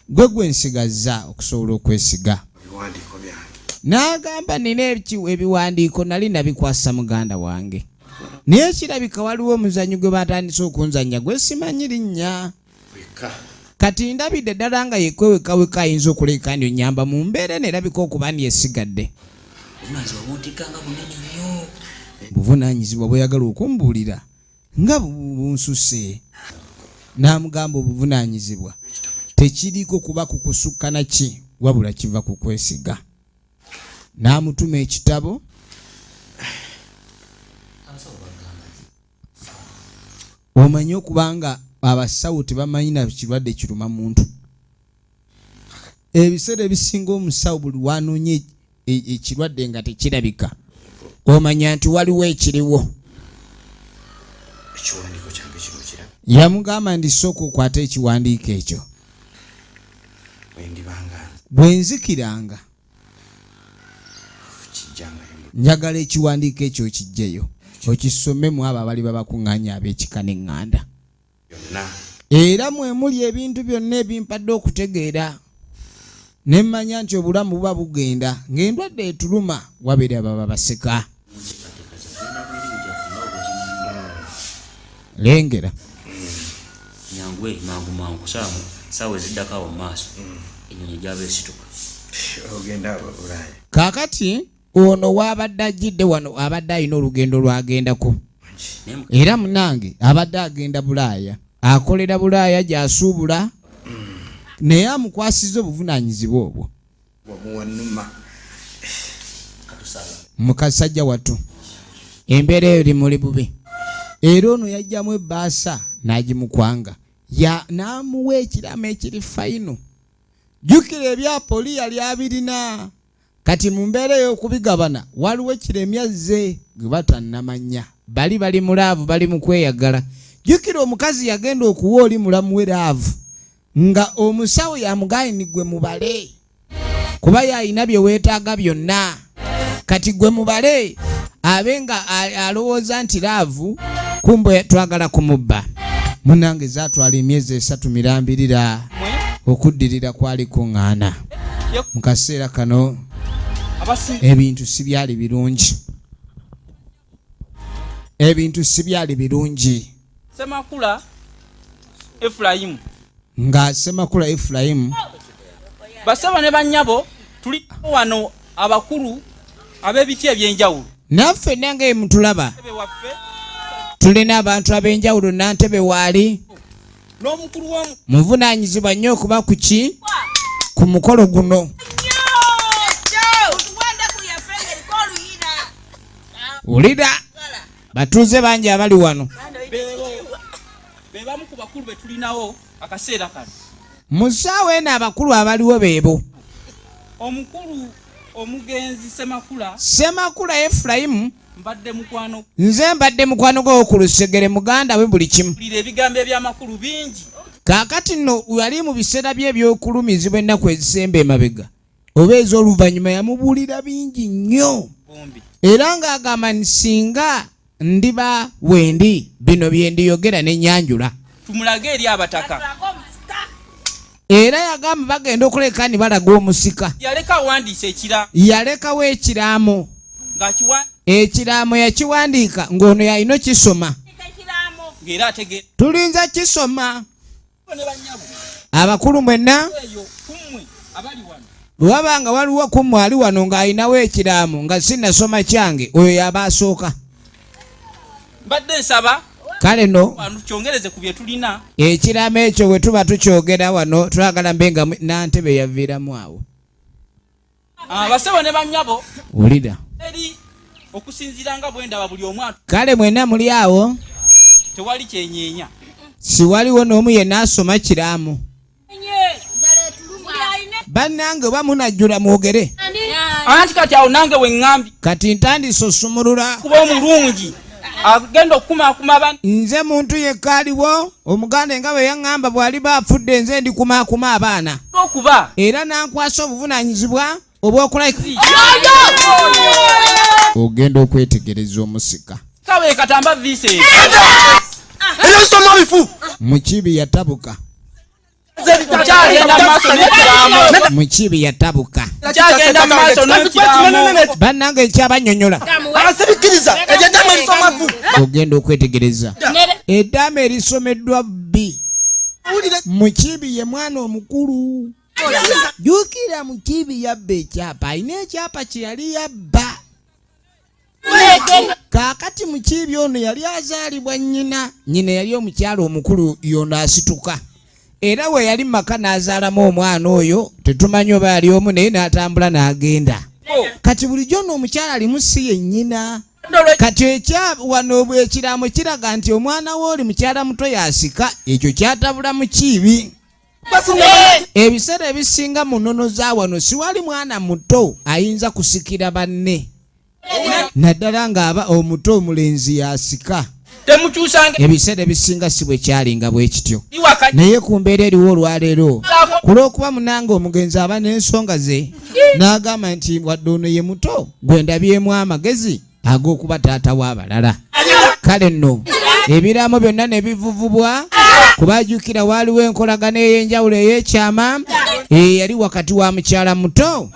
gwe nsigazza okusobola okwesiga. Ebiwandiiko byange. N'agamba nina ebiwandiiko nali nabikwasa muganda wange, naye kirabika waliwo omuzannyo gwe batandise okunzannya gwe simanyi linnya. Wekka. Kati ndabidde ddala nga yekwewekaweka ayinza okuleka ndi onyamba mu mbeera eno erabika okuba ndi esigadde. Obuvunaanyizibwa buntikkanga bunene nnyo. Buvunaanyizibwa bweyagala okumbuulira nga bunsusse. N'amugamba obuvunaanyizibwa tekiriko kuba kukusukkana ki, wabula kiva ku kwesiga. N'amutuma ekitabo. Omanyi okubanga abasawo tebamanyi na kirwadde kiruma muntu. Ebiseera ebisinga omusawo buli wanoonya ekirwadde nga tekirabika, omanya nti waliwo ekiriwo. Ekiwandiiko kyange kino kiraba. Yamugamba ndi sooka okwate ekiwandiiko ekyo. Bwendibanga Bwe nzikiranga, kijjangayo. njagala ekiwandiiko ekyo okijjeyo okisomemu abo abali babakuŋŋaanya ab'ekika n'eŋŋanda. Byonna. Era mwe muli ebintu byonna ebimpadde okutegeera ne mmanya nti obulamu buba bugenda ng'endwadde etuluma, wabeera baba baseka. Lengera. Nyangu eri mangu mangu kusaamu saawa eziddako awo mu maaso ennyonyi gyaba esituka. Ogenda Bulaaya? Kaakati ono waabadde ajjidde wano abadde alina olugendo lw'agendako. Naye Era munange abadde agenda Bulaaya, akolera Bulaaya gy'asuubula, naye amukwasiza obuvunaanyizibwa obwo. Wamuwanuma. Katusaba. Mukasajja wattu embeera eyo limuli bubi, era ono yajjamu ebbaasa n'agimukwanga ya n'amuwa ekiramo ekiri final. Jjukira ebyapa oli yali abirina, kati mu mbeera ey'okubigabana waliwo kiremyazze gwe batannamanya. Bali bali mu love, bali mu kweyagala. Jjukira omukazi yagenda okuwa oli mulamu we love nga omusawo yamugaye ni gwe mubale, kuba yalina bye weetaaga byonna, kati gwe mubale abe nga alowooza nti love, kumbe twagala kumubba. Munange zaatwala emyezi 3 mirambirira okuddirira kwali kuŋŋaana. Mu kaseera kano ebintu si byali birungi, ebintu si byali birungi. Semakula Efulayimu. Nga Semakula Efulayimu. Basebo ne bannyabo, tuli wano abakulu ab'ebiti ebyenjawulo. Naffe nange mutulaba. Ntebe waffe. Tulina abantu ab'enjawulo, nantebe waali. N'omukulu w'omu Muvunaanyizibwa nnyo okuba ku ki ku mukolo guno. Wulira batuuze bangi abali wano. Be bamu ku bakulu be tulinawo akaseera kano. Mu ssaawa eno abakulu abaliwo beebo. Omukulu omugenzi Semakula. Semakula Efulayimu. Mbadde mukwano. Nze mbadde mukwano gwe ku lusegere, muganda we, buli kimu. Wulira ebigambo ebyamakulu bingi. Kaakati nno yali mu biseera bye ebyokulumizibwa ennaku ezisemba emabega oba ez'oluvannyuma, yamubuulira bingi nnyo. Bombi. Era ng'agamba nti singa ndiba wendi, bino bye ndiyogera n'ennyanjula. Tumulage eri abataka. Era yagamba bagenda okuleka ni balaga omusika. Yaleka awandiisa ekira. Yalekawo ekiraamo. Ng'akiwa. Ekiraamo yakiwandiika ng'ono yalina okisoma. Ng'era ategeera. Tulinza kisoma. Ne bannyabo. Abakulu mwenna. Eyo kummwe abali wano. Bwe waba nga waliwo ku mmwe ali wano ng'alinawo ekiraamo nga sinnasoma kyange, oyo y'aba asooka. Mbadde nsaba Kale no wano kyongereze ku bye tulina. Ekiraamo ekyo bwe tuba tukyogera wano, twagala mbe nga Nantebe yaviiramu awo. Abasebo ne bannyabo, Wulira. eri okusinziira nga bwe ndaba buli omu Kale mwenna muli awo, tewali kyenyeenya. Siwaliwo n'omu yenna asoma kiraamo. Bannange, oba munajjula mwogere. Anti kati awo nange we ŋŋambye Kati ntandise osumulula. kuba omulungi agenda okukumaakuma abaana. Nze muntu yekka aliwo omuganda nga bwe yaŋŋamba bw'aliba afudde, nze ndikumaakuma abaana. Okuba Era n'ankwasa obuvunaanyizibwa obw'okulayika. Ogenda okwetegereza omusika. Kawe Katamba Vincent. Ebisoma bifu. Mukibi yatabuka. Kyagenda mu maaso n'ekiraamo. Mukibi yatabuka. Kyagenda mu maaso n'ekiraamo. Bannange, nkyabanyonyola. Asibikiriza ebyeddamu ebisoma fu. Ogenda okwetegereza eddaama erisomeddwa bbi. Mukibi ye mwana omukulu. Jjukira, Mukibi yabba ekyapa, alina ekyapa kye yali yabba. Kaakati Mukiibi ono yali azaalibwa nnyina, nnyina yali omukyala omukulu yono asituka, era we yali maka n'azaalamu omwana oyo, tetumanyi oba yali omu, naye n'atambula n'agenda. Kati bulijjo ono omukyala alimu si ye nnyina. Kati ekya wano ekiraamo kiraga nti omwana we oli mukyala muto yasika, ekyo kyatabula Mukiibi. Ebiseera ebisinga mu nnono za wano siwali mwana muto ayinza kusikira banne, naddala ng'aba omuto omulenzi yasika. Temukyusanga. Ebiseera ebisinga si bwe kyalinga bwe kityo. Iwaka. Naye ku mbeera eriwo olwaleero, ku lw'okuba munange omugenzi aba n'ensonga ze, n'agamba nti wadde ono ye muto gwe ndabyemu amagezi ag'okuba taata w'abalala. Kale nno ebiraamo byonna ne bivuvubwa, kubajjukira waaliwo enkolagano ey'enjawulo ey'ekyama eyali wakati wa mukyala muto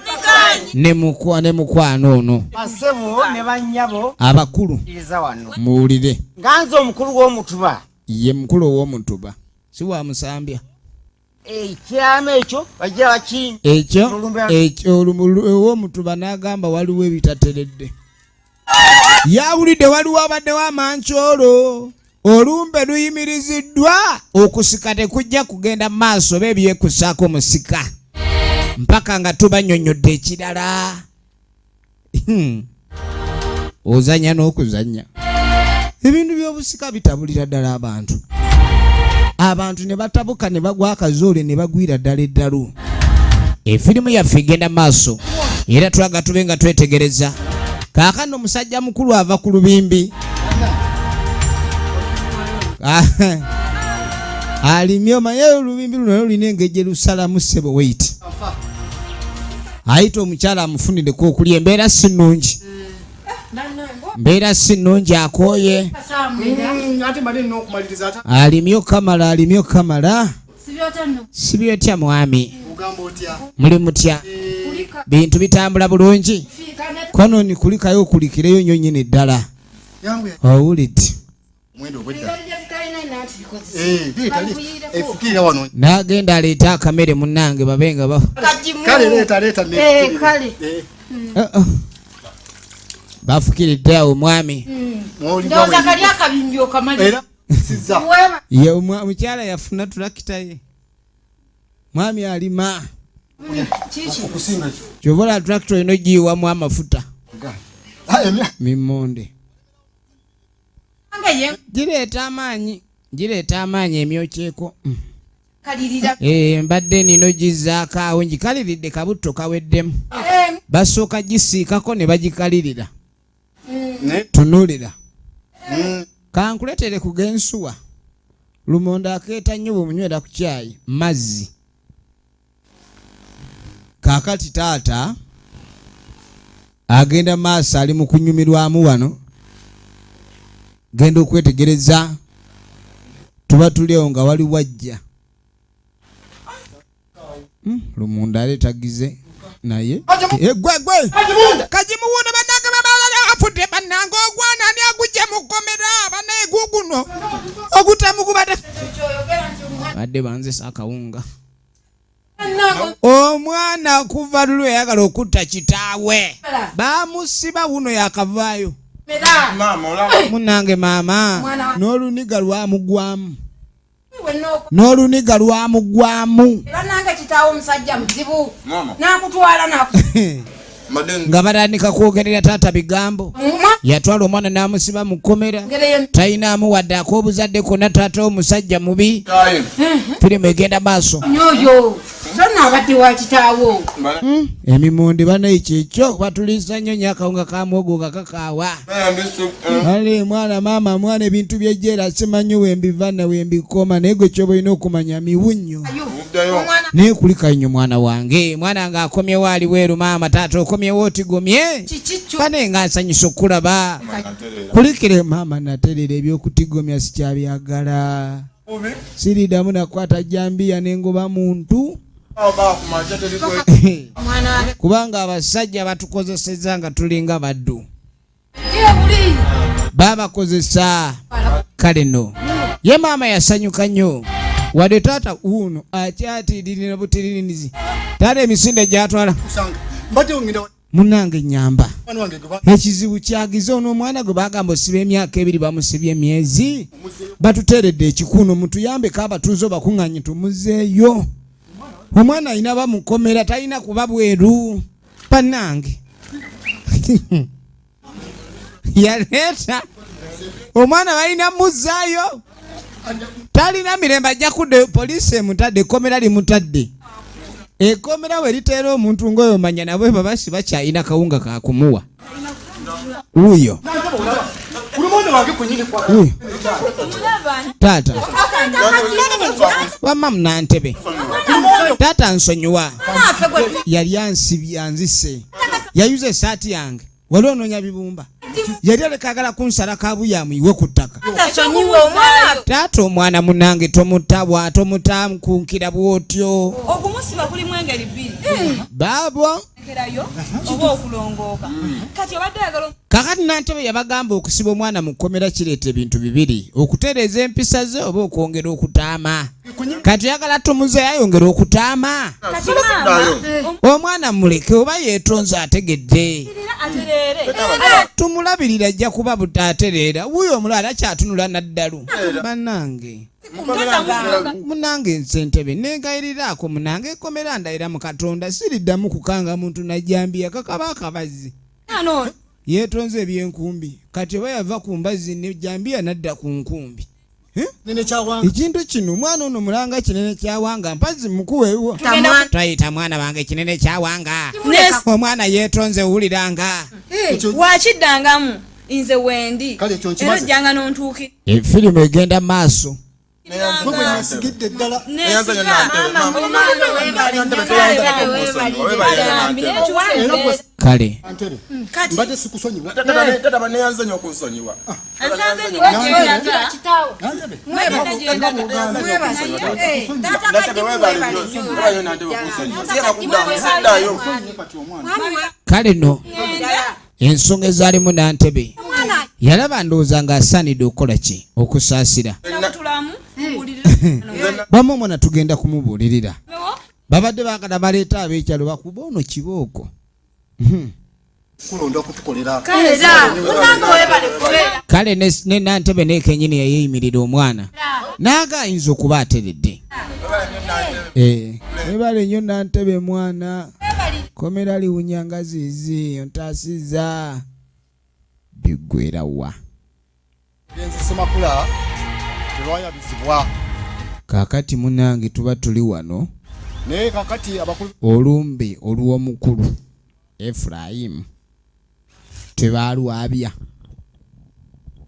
ne mukwano ono. Basebo ne bannyabo, Abakulu, iriza wano. Muwulire. Nga nze omukulu w'omutuba, Ye mukulu ow'omutuba, si wa Musambya. Ekyama ekyo bajja baki Ekyo ekyo ow'omutuba n'agamba waliwo ebitateredde. Yawulidde waliwo abaddewo amankyolo, olumbe luyimiriziddwa, okusika tekujja kugenda mu maaso oba ebyekusaako musika mpaka nga tubanyonyodde ekirala. Ozanya n'okuzanya ebintu by'obusika bitabulira ddala abantu, abantu ne batabuka ne bagwa akazoole ne bagwira ddala eddalu. Efirimu yaffe egenda maaso era twaga tube nga twetegereza. Kaakano musajja mukulu ava ku lubimbi. Ah, alimye, omanye olubimbi luno lulina engeri gye lusalamu. Ssebo, wait, ayita omukyala amufunireko okulya. Embeera si nnungi, mbeera si nnungi, akooye. Ate mbadde nina okumaliriza ate. Alimye okamala, alimye okamala. Sibyotya mwami? Ogamba otya? Muli mutya? Bintu bitambula bulungi? Kononi kulikayo, okulikireyo nnyo nnyini ddala. Yangu. Owulidde? Omwenda obwedda. Eh, efukirira wano. N'agenda aleete akamere munnange babe nga ba Kale leeta, leeta. Eh, kale. Oh. Bafukiridde awo mwami. Ndowooza kali akabimbi okamanyi. Era sizza. Ye omukyala yafuna tulakita ye, mwami alima. Okusinga. Kyova olaba tulakita olina ogiyiwamu amafuta. Ah, emya. Mimonde Nga ye gireeta amaanyi, gireeta amaanyi emyokyeko. Kalirira. Eh, mbadde nina ogizzaako awo, ngikaliridde, kabutto kaweddemu. Basooka gisiikako ne bagikalirira. Tunuulira, kankuletere ku gensuwa. Lumonde akeeta nnyo bwemunywera ku kyayi mazzi. Kaakati taata agenda maaso, ali mu kunyumirwamu wano. Genda okwetegereza, tuba tuli awo nga wali wajja. Lumonde aleetagize naye. Eh, gwe gwe kagimuwuuna. Bannange, babalala afudde. Bannange, ogwana ani agujja mu kkomera? Bannaye, guguno ogutamu gubadde badde banzisa akawunga. Omwana kuva lulu yayagala okutta kitaawe, bamusiba wuno yakavaayo. Munange maama, n'oluniga lwamugwamu, n'oluniga lwamugwamu. Banange, kitaawo omusajja muzibu, nakutwala naku Nga batandika kwogerera taata bigambo. Yatwala omwana n'amusiba mu kkomera, talinaamu wadde ak'obuzadde konna. Taata omusajja mubi. Firimu egenda maaso. Nyoyo so naabadde wa kitaawo. Emimonde banaye kyekyo batuliisa nnyo nnyo, akawunga ka muwogo nga kakaawa. Ale mwana maama, mwana ebintu byejjeera simanyi wembiva na wembikoma, naye gwe kyoba olina okumanya miwunnyo. Naye kulika nnyo mwana wange. Mwana nga akomyewo, ali bweru. Maama, taata okomyewo otigomye bane, nga nsanyusa okulaba. Kulikire maama, naterera ebyokutigomya sikyabyagala, siriddamu nakwata jambiya nengoba muntu, kubanga abasajja batukozeseza nga tulinga baddu, babakozesa. Kale no ye maama yasanyuka nnyo, wadde taata wuuno akyatiririna butiririzi. Taata emisinde gyatwala. Mbadde ngenda. Munange nyamba. Mwana wange gwe Ekizibu kyagize ono omwana gwe bagamba osiba emyaka 2, bamusibye emyezi. Batuteeredde ekikuuno, mutuyambeko abatuuze obakuŋŋanye tumuzeeyo. Omwana alina bamukomera, talina kuba bweru. Bannange, yaleeta omwana, balina muzaayo, talina mirembe, ajja kudda. Poliisi emutadde, ekkomera limutadde. Ekkomera we liteera omuntu ng'oyo, manya nabwe baba si bakyalina kawunga kakumuwa wuuyo. Buli mwana wange kwenyini kwa Wuuyo taata wamma munantebe. Taata nsonyiwa, yali ansibye, anzise, yayuza esaati yange. Wali onoonya bibumba, yali aleka agala kunsala kabuya amuyiwe ku ttaka. Tasonyiwe omwana. Taata omwana munange tomutabwa, tomutankunkira bwotyo. Okumusiba kulimu engeri bbiri. Baabo. Kerayo oba okulongooka. Kati obadde ayagala Kakati Nantebe yabagamba okusiba omwana mu kkomera kireeta ebintu bibiri: okutereeza empisa ze oba okwongera okutaama. Kati oyagala tumuze ayongera okutaama? Kati maama Omwana muleke, oba yeetonze, ategedde. Atereere. Tumulabirira, ajja kuba butaatereera. Wuuyo omulala akyatunula naddalu. Bannange, munange nsentebe, negayiriraako munange, ekomera ndayira mu Katonda siriddamu kukanga muntu najjambiya kakaba akabazzi. Yeetonze ebyenkumbi, kati oba yava ku mbazzi nejambiya nadda ku nkumbi. Eh? Nene kyawanga. Ekintu kino omwana ono mulanga kinene kyawanga mpazi mukuweewo. Toyita mwana wange kinene kyawanga, omwana yeetonze, wuliranga. Wakiddangamu nze wendi. Kale ekyo era nkimaze. ojjanga n'ontuukira. Efirimu egenda maaso. Gwe gwe nesigidde ddala. Era gwe Kale. Ntebe, mbadde sikusonyiwa. Tata baneyanze nnyo okunsonyiwa. Nantebe. Nantebe webale nnyo, webale nnyo Nantebe okunsonyiwa. Sigenda kuddamu, siddayo. Kati omwana Kale no ensonga ezaalimu, Nantebe yalaba ndowooza ng'asaanidde okukola ki? Okusaasira. Bamu omwana tugenda kumubuulirira. Babadde baagala baleeta ab'ekyalo bakuba ono kibooko. Kulonda okutukolera. Kale ne Nantebe naye kenyini yayeeyimirira omwana naaga ayinza okuba ateredde. Eh, webale nnyo Nantebe, mwana komera liwunya nga zizi ontaasiza biggwerawa. Genzi Semakula terwayabizibwa. Kaakati munange tuba tuli wano. Naye kakati abakulu Olumbe olw'omukulu Efurayimu tebalwabya.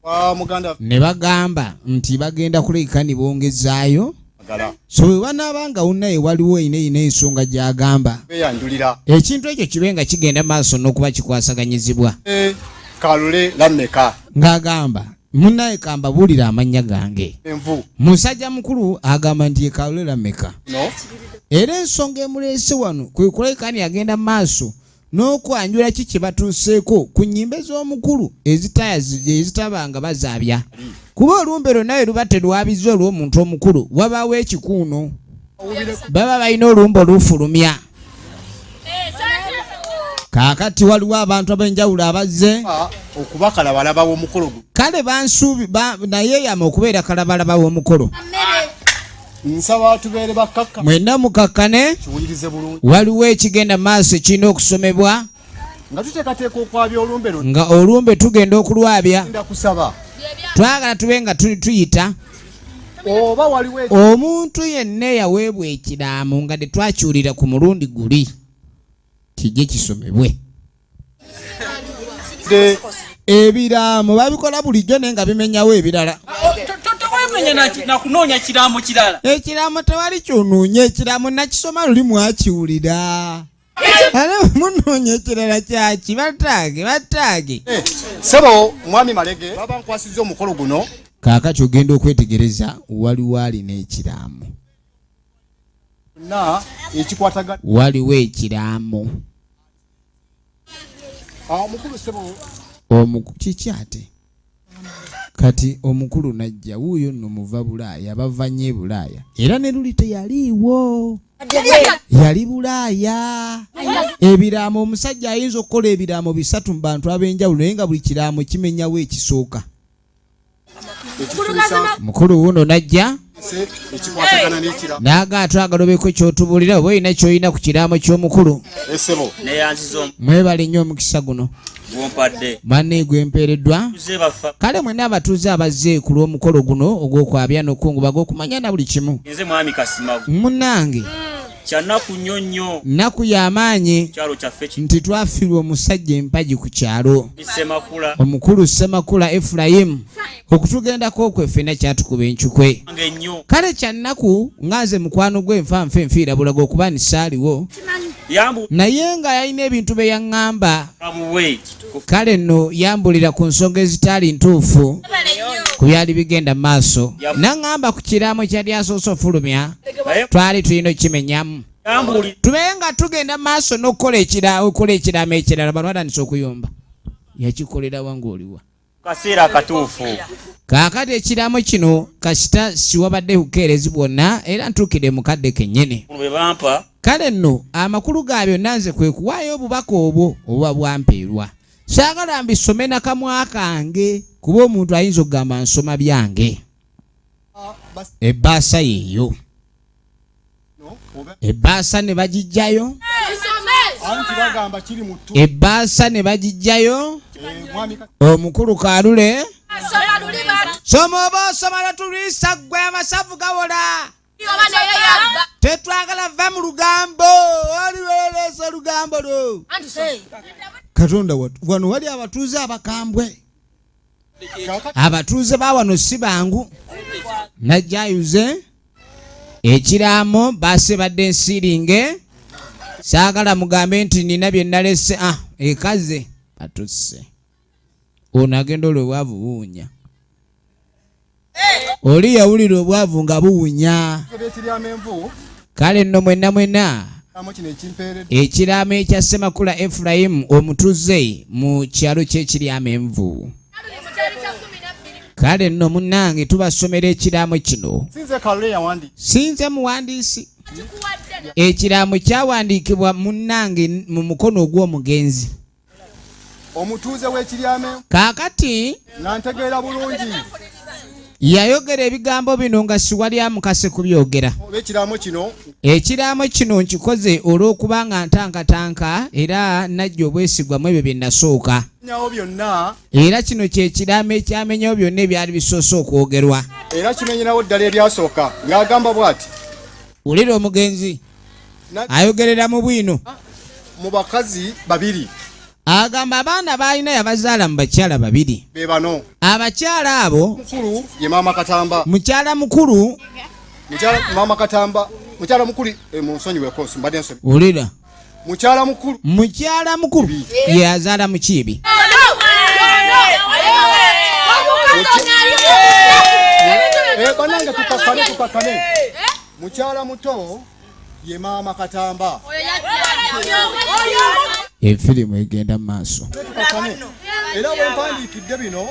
Wa muganda. Ne bagamba nti bagenda kuleka ne bongezaayo. Magala. So bwe banaaba nga wunnaye waliwo eyina ensonga gy'agamba, beyanjulira. Ekintu ekyo kibe nga kigenda maaso n'okuba kikwasaganyizibwa. Kalule Lameka. Ng'agamba munnaye kambabuulira amannya gange. Envu. Musajja mukulu agamba nti ye Kalule Lameka. No. Era ensonga emuleese wano kwe kulabika agenda maaso n'okwanjula ki kye batuuseeko ku nnyimbe z'omukulu ezitaba nga bazaabya, kuba olumbe lwonna lwe luba terwabiza olw'omuntu omukulu, wabaawo ekikuuno, baba balina olumbe olufulumya. Kaakati waliwo abantu ab'enjawulo abazze okuba kalabalaba w'omukolo guno. Kale bansuubi nayeeyama okubeera kalabalaba w'omukolo. Nsaba tubeere bakkakka. Mwenna mukakkane. Kiwulirize bulungi. Waliwo ekigenda maaso ekirina okusomebwa. Nga tuteekateeka okwabya olumbe luno. Nga olumbe tugenda okulwabya. Ngenda kusaba. Twagala tube nga tuyita. Oba waliwo omuntu yenna eyaweebwa ekiraamo nga tetwakiwulira ku mulundi guli kijje kisomebwe. Ebiraamo babikola bulijjo naye nga bimenyawo ebirala. Tewemenya nakunoonya kiraamo kirala. Ekiraamo tewali kyonoonya, ekiraamo nakisoma luli mwakiwulira. Ate munoonya ekirala kyaki? Bataage, bataage. Ssebo Mwami Malege, baba nkwasizza omukolo guno. Kaakati ogenda okwetegereza waliwo alina ekiraamo. Na ekikwatagana. Waliwo ekiraamo. Omukulu ssebo. Kiki ate? Kati omukulu najja wuuyo nno muva Bulaaya, bava nnyo e Bulaaya. Era ne luli teyaliiwo. Yali Bulaaya. Ebiraamo omusajja ayinza okukola ebiraamo 3 mu bantu ab'enjawulo naye nga buli kiraamo kimenyawo ekisooka. Mukulu wuuno najja n'agaa twagala obeeko ky'otubuulira oba olina ky'olina ku kiraamo ky'omukulu. Mwebale nnyo omukisa guno. Banne gwe mpeereddwa. Kale mwenna abatuuze abazze ku lw'omukolo guno ogw'okwabya n'okukungubaga okumanya na buli kimu. Munnange. Kyannaku nnyo nnyo. Nnaku y'amaanyi Kyalo kyaffe kino. nti twafiirwa omusajja empagi ku kyalo. Ssemakula. Omukulu Ssemakula Efulayimu okutugendako okwe ffenna kyatukuba encukwe. Wange nnyo. Kale kyannaku nga nze mukwano gwe nfa nfa enfiira bulago okuba nti saaliwo. Yambu. Naye nga yalina ebintu bye yaŋŋamba. Amuwe. Kale nno yambulira ku nsonga ezitaali ntuufu ku byali bigenda mu maaso. N'aŋŋamba ku kiraamo kyali asoose ofulumya, twali tulina okukimenyamu. Tube nga tugenda mu maaso n'okukola okukola ekiraamo ekirala, bano batandise okuyomba. Yakikolera wa ng'oliwa? Kaseera akatuufu. Kaakati ekiraamo kino kasita siwabadde bukeerezi bwonna era ntuukidde mu kadde kennyini. Bwe bampa. Kale nno amakulu ga byonna nze kwe kuwaayo obubaka obwo obuba bwampeerwa. Saagala mbisome na kamwa kange kuba omuntu ayinza okugamba nsoma byange. Ebbaasa yeeyo. Ebbaasa ne bagiggyayo. Ebbaasa ne bagiggyayo. Omukulu Kalule. Soma oba osoma lwetulwisa ggwe amasavu gawola. Tetwagala va mu lugambo. Oliweereza olugambo lwo. Katonda wattu, wano wali abatuuze abakambwe. Abatuuze ba wano si bangu. Najja ayuze ekiraamo baase badde nsiringe. Saagala mugambe nti nina bye nalese. Ekaze atusse. Ono agenda olwo obwavu buwunya. Oli yawulira obwavu nga buwunya. Kale nno mwenna mwenna ekiraamo ekya Ssemakula Efulayimu omutuuze mu kyalo ky'Ekiryama Envu. Kale nno munnange tubasomera ekiraamo kino. Sinze muwandiisi. Ekiraamo kyawandiikibwa munnange mu mukono ogw'omugenzi. Omutuuze w'Ekiryama Envu. Kaakati nga ntegeera bulungi. Yayogera ebigambo bino nga siwali amukase kubyogera. Oba ekiraamo kino. Ekiraamo kino nkikoze olw'okuba nga ntankatanka era najja obwesigwa mu ebyo bye nasooka. Nyawo byonna. Era kino kye kiraamo ekyamenyawo byonna ebyali bisoose okwogerwa. Era kimenyerawo ddala ebyasooka ng'agamba bw'ati. Wulira omugenzi ayogerera mu bwino. Mu bakazi babiri. Agamba abaana b'alina yabazaala mu bakyala babiri. Be bano. Abakyala abo. Mukulu ye Maama Katamba. Mukyala mukulu. Mukyala Maama Katamba. Mukyala mukulu, munsonyiweko, mbadde nsonyi. Wulira. Mukyala mukulu. Mukyala mukulu ye azaala Mukiibi. Bannange tukakkane, tukakkane. Mukyala muto ye Maama Katamba. Efirimu egenda mu maaso. Era bwe mpandiikidde bino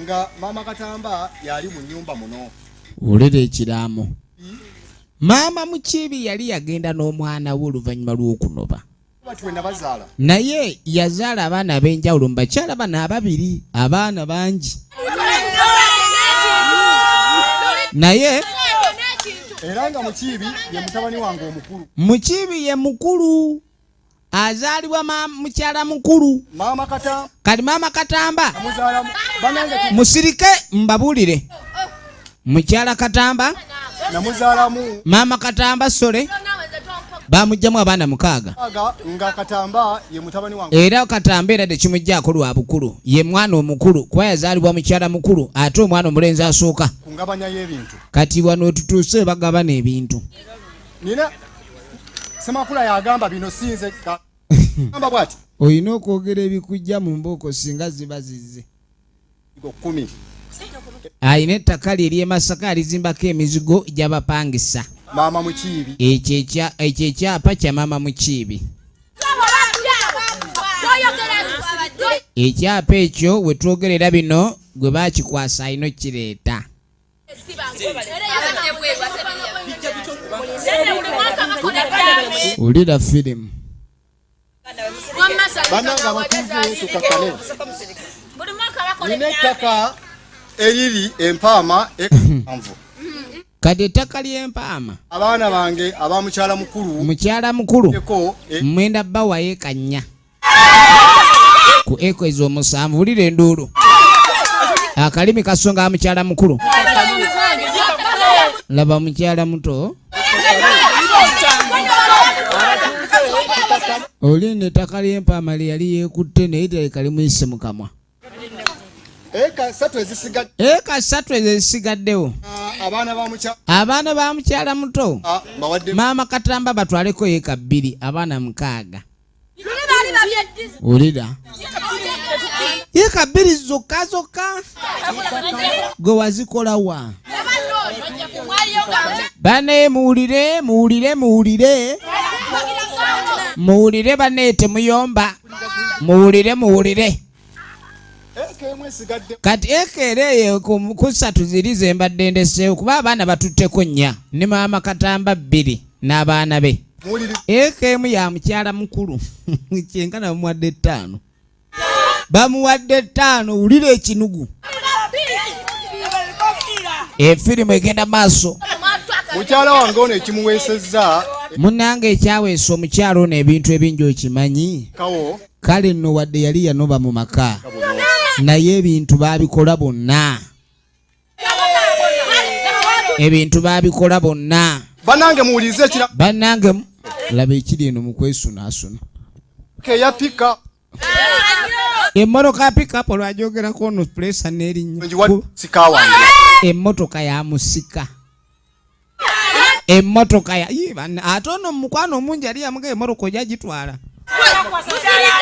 nga Maama Katamba yali mu nnyumba muno. Wulira ekiraamo. Maama Mukiibi yali yagenda n'omwana we oluvannyuma lw'okunoba. Naye yazaala abaana ab'enjawulo mu bakyala bano ababiri, abaana bangi. Naye era nga Mukiibi ye mutabani wange omukulu. Mukiibi ye mukulu, azaalibwa mukyala mukulu. Maama Katamba. Kati maama Katamba Amuzaala banange musirike mbabuulire. Mukyala Katamba namuzaalamu maama Katamba sole bamugjamu abaana 6. Aga nga Katamba ye mutabani wange. Era Katamba era tekimuggyako lwa bukulu, ye mwana omukulu kuba yazaalibwa mukyala mukulu ate omwana omulenzi asooka. Ku ngabanya y'ebintu. Kati wano tutuuse bagabana ebintu. Nina Ssemakula yagamba bino sinze gamba bw'ati. Olina okwogera ebikujja mu mbooko singa ziba zizze. 10. Alina ettaka lye ery'e Masaka alizimbako emizigo gy'abapangisa. Maama Mukiibi. Ekyo ekyapa kya Maama Mukiibi. Ekyapa ekyo we twogerera bino gwe baakikwasa alina okkireeta. Wulira firimu. Bannange abatuuze tukakkane. Nina ettaka eriri empaama envu. Kati ettaka ly'empaama. Abaana bange aba mukyala mukulu. Mukyala mukulu. Eko, Mwenda bba wa eka nnya. Ku eko ezo 7 wulira enduulu. Akalimi kasonga mukyala mukulu. Laba mukyala muto. Oli n'ettaka ly'empaama lye yali yeekutte naye tereka limuyise mu kamwa. Eka ssatu ezisigadde. Eka ssatu ezo ezisigaddewo. Abaana ba mukyala. Abaana ba mukyala muto. Mbawadde. Maama Katamba batwaleko eka 2, abaana 6. Wulira. Eka 2 zokka zokka. Gwe wazikola wa? Bane muwulire, muwulire, muwulire. Muwulire bane temuyomba. Muwulire, muwulire. Kati eka era eyo ku ssatu ziri ze mbadde ndeseewo kuba abaana batutteko 4 ne maama Katamba 2 n'abaana be. Eka emu ya mukyala mukulu. Kyenkana bamuwadde 5. Bamuwadde 5, wulira ekinugu. Efirimu egenda maaso. Mukyala wange ono ekimuweesezza. Munnange ekyaweesa omukyala ono ebintu ebingi okimanyi. Kawo. Kale nno wadde yali yanoba mu maka. Naye ebintu baabikola bonna. Ebintu baabikola bonna. Bannange muwulirize ekira. Bannange laba ekiri eno mu kwesunaasuna. Ke ya pika. Emmotoka ya pickup olwagyogerako ono puleesa n'erinnya. Njiwa sika wange. Emmotoka ya musika. Emmotoka ya, yee, banna, ate ono mukwano omungi yali yamugamba emmotoka ojja gitwala.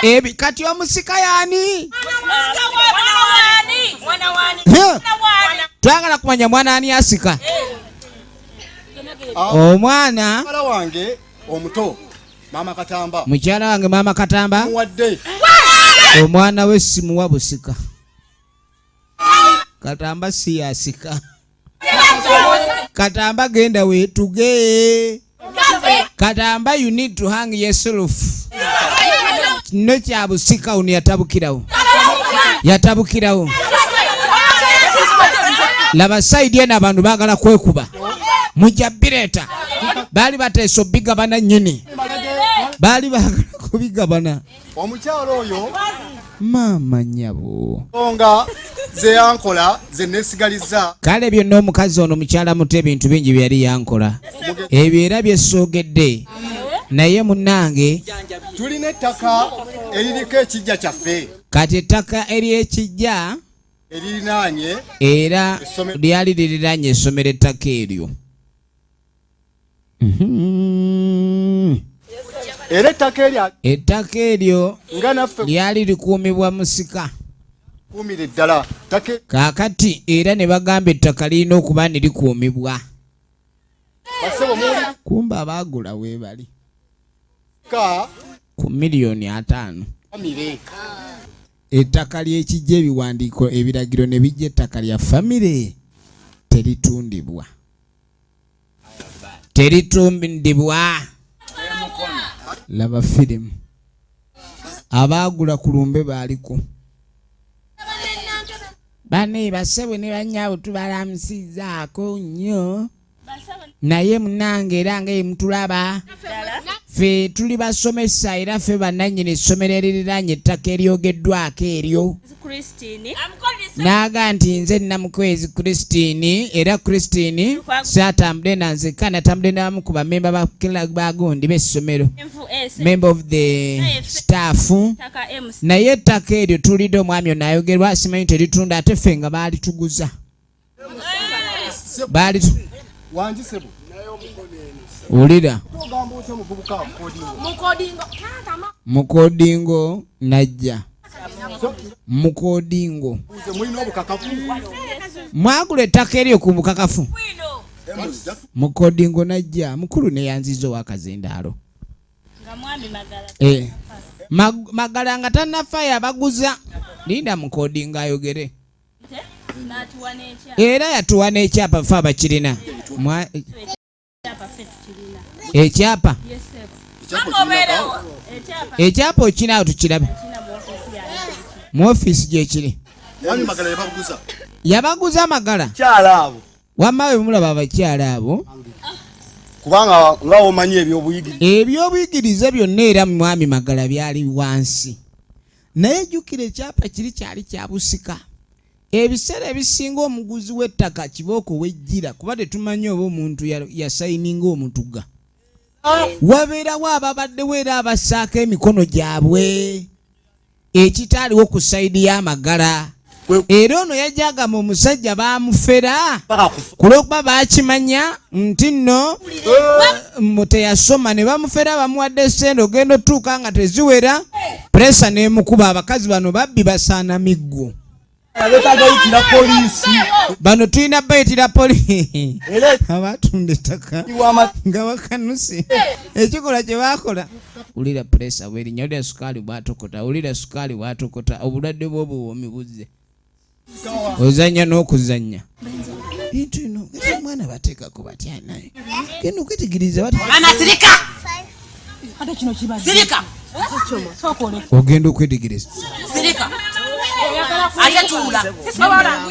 Ebi, kati omusika y'ani? Twagala kumanya mwana ani asika. Omwana Mukyala wange omuto Maama Katamba. Mukyala wange Maama Katamba. Muwadde. Omwana we simuwa busika. Katamba si yasika. Katamba genda weetuge. Katamba you need to hang yourself. Kino kya busika ono yatabukirawo. Yatabukirawo. Laba side eno abantu baagala kwekuba. Mujja bireeta. Baali bateesa obigabana nnyini. Baali baagala kubigabana. Omukyala oyo Maama nnyabo. Nga ze yankola ze neesigalizza. Kale byonna omukazi ono mukyala muto ebintu bingi bye yali yankola. Ebyo era bye soogedde. Naye munnange tulina ettaka eririko ekijja kyaffe. Kati ettaka ery'ekijja eririnaanye era essomero. lyali liriraanye essomero ettaka eryo. Era ettaka eryo Ettaka eryo nga naffe lyali likuumibwa musika. Kuumire ddala. Ttaka Kaakati era ne bagamba ettaka lirina okuba ne likuumibwa. Bassebo muwulire. Kumbe abaagula weebali. Ka Ku miliyoni 5. Famire. Ettaka ly'ekijja ebiwandiiko ebiragiro ne bijja ettaka lya famire teritundibwa. Teritundibwa. Laba firimu. Abaagula ku lumbe baaliko. Bane basebo ne bannyabo, tubalamusizaako nnyo, naye munange era nga emutulaba, ffe tuli basomesa era ffe bannannyini essomero eririraanye ettaka eryogeddwako eryo. Christine. N'aga nti nze Namukwezi Christine, era Christine saatambudde nanzekka, natambudde n'abamu ku bamemba ba bagundi b'essomero, MVS. member of the staff. Taka MC. Naye ettaka eryo tulidde omwami ono ayogerwa, simanyi teritunda, ate ffe nga baalituguza baali Wangi sebo. Wulira. Ogamba otya omuvubuka mukodingo? Mukodingo. Taata ma. Mukodingo najja mukodingo. Nze mulina obukakafu? Mwagula ettaka eryo ku bukakafu? Mukodingo najja mukulu neyanziza owakazindaalo. Nga mwami Magala. Eh. Magala nga tannafa yabaguza. Linda mukodingo ayogere. N'atuwa n'ekyapa. Era yatuwa n'ekyapa, fe abakirina. Ekyapa ffe tukirina. Ekyapa? Yes, sir. Ekyapa. Ekyapa okinaawo? Tukirabe. Kina mu office yange. Mu ofiisi gyekiri. Mwami Magala yabaguza. Yabaguza Magala. Kyala abo. Wamma bwe mulaba abakyala abo, Kubanga nga omanyi ebyobuyigirize. Ebyobuyigirize byonna era mwami Magala byali wansi, naye jjukira ekyapa kiri kyali kya busika. Ebiseera ebisinga omuguzi w'ettaka kibooko wejjira, kuba tetumanyi oba omuntu yasayininga omutuga, wabeerawo ababaddewo era abassaako emikono gyabwe, ekitaaliwo ku side y'Amagala. Era ono yajja agamba omusajja baamufera ku lw'okuba baakimanya nti nno teyasoma, ne bamufera, bamuwadde sente, ogenda otuuka nga teziwera, pressure n'emukuba. Abakazi bano babbi, basaana miggo. Betagayitira poliisi. Bano tulina bayitira poliisi. Era abatunda ettaka nga bakanuse ekikolwa kye baakola. Wulira pressure bwerinnya, wulira sukaali bwatokota, wulira sukaali bwatokota, obulwadde bw'obuwoomi buzze, ozannya n'okuzannya bintu bino. Gati omwana bateekako batya? Naye genda okwetegereza bati. Mama, sirika. Ate kino kibadde. Sirika. Sooka oleke. Ogenda okwetegereza. Sirika. Ate tuula. Mama,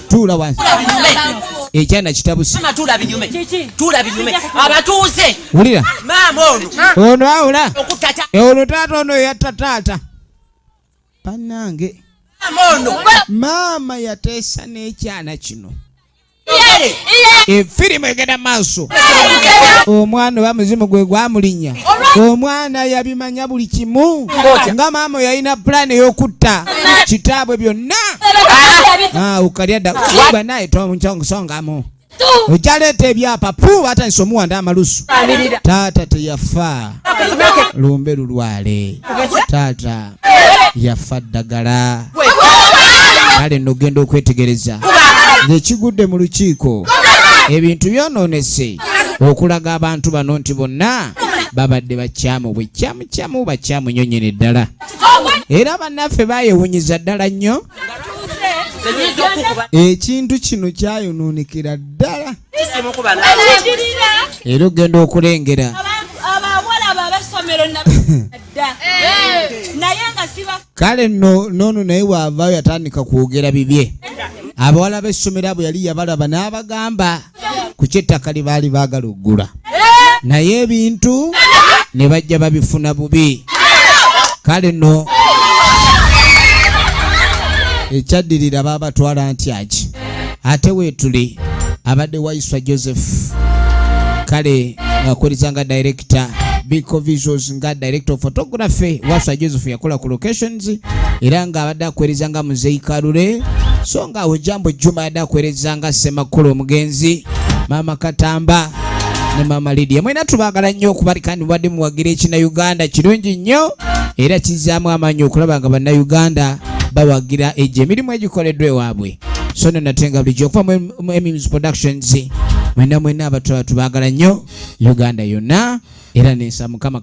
Tuula wansi. tuula binyume. Ekyana kitabusi. Mama, tuula binyume. Kiki? Tuula binyume. Abatuuze. Wulira. Maama ono. Ono awula. Okutata. Ono taata, ono yatta taata bannange. Maama ono. Maama yateesa n'ekyana kino. Yere. Efirimu egenda maaso, omwana oba muzimu gwe gwamulinnya, omwana yabimanya buli kimu nga maama yalina pulaani ey'okutta kitaabwe byonna. Ah, okalya dda gwa naye tonsongamu okyaleeta ebyapa pu batandisa omuwanda amalusu. Taata teyafa lumbe lulwale, taata yafa ddagala. Kale nno ogenda okwetegereza ng'ekigudde mu lukiiko, ebintu byonoonese okulaga abantu bano nti bonna babadde bakyamu bwekyamu bakyamu nnyo nnyini ddala, era bannaffe baayewunyiza ddala nnyo. Senyinza okukuba. Ekintu kino kyayonoonekera ddala. Kisimukuba naawe. Era ogenda okulengera Abawala abo ab'essomero nabadda naye nga siba. Kale nno noono naye waavaayo yatandika kwogera bibye. Abawala b'essomero abo yali yabalaba n'abagamba ku kyettaka lye baali baagala oggula, naye ebintu ne bajja babifuna bubi. Kale nno ekyaddirira baabatwala ntyaki? Ate weetuli abadde Waiswa Joseph, kale ng'akoleza nga director Biko Visuals, nga director of photography. Waswa Joseph yakola ku locations era ng'abadde akwereza nga Muzeyi Kalule, so nga awo Jambo Juma yadde akwereza nga Ssemakulu omugenzi, Maama Katamba ne Maama Lydia. Mwena tubaagala nnyo okuba kandi mubadde muwagira ekina Uganda kirungi nnyo, era kizzaamu amaanyi okulaba nga Bannayuganda bawagira egyo emirimu egikoleddwa ewaabwe. So nno nate nga bulijjo okuva mu Emims Productions, mwena mwena abatwala tubaagala nnyo, Uganda yonna, era nensa Mukama.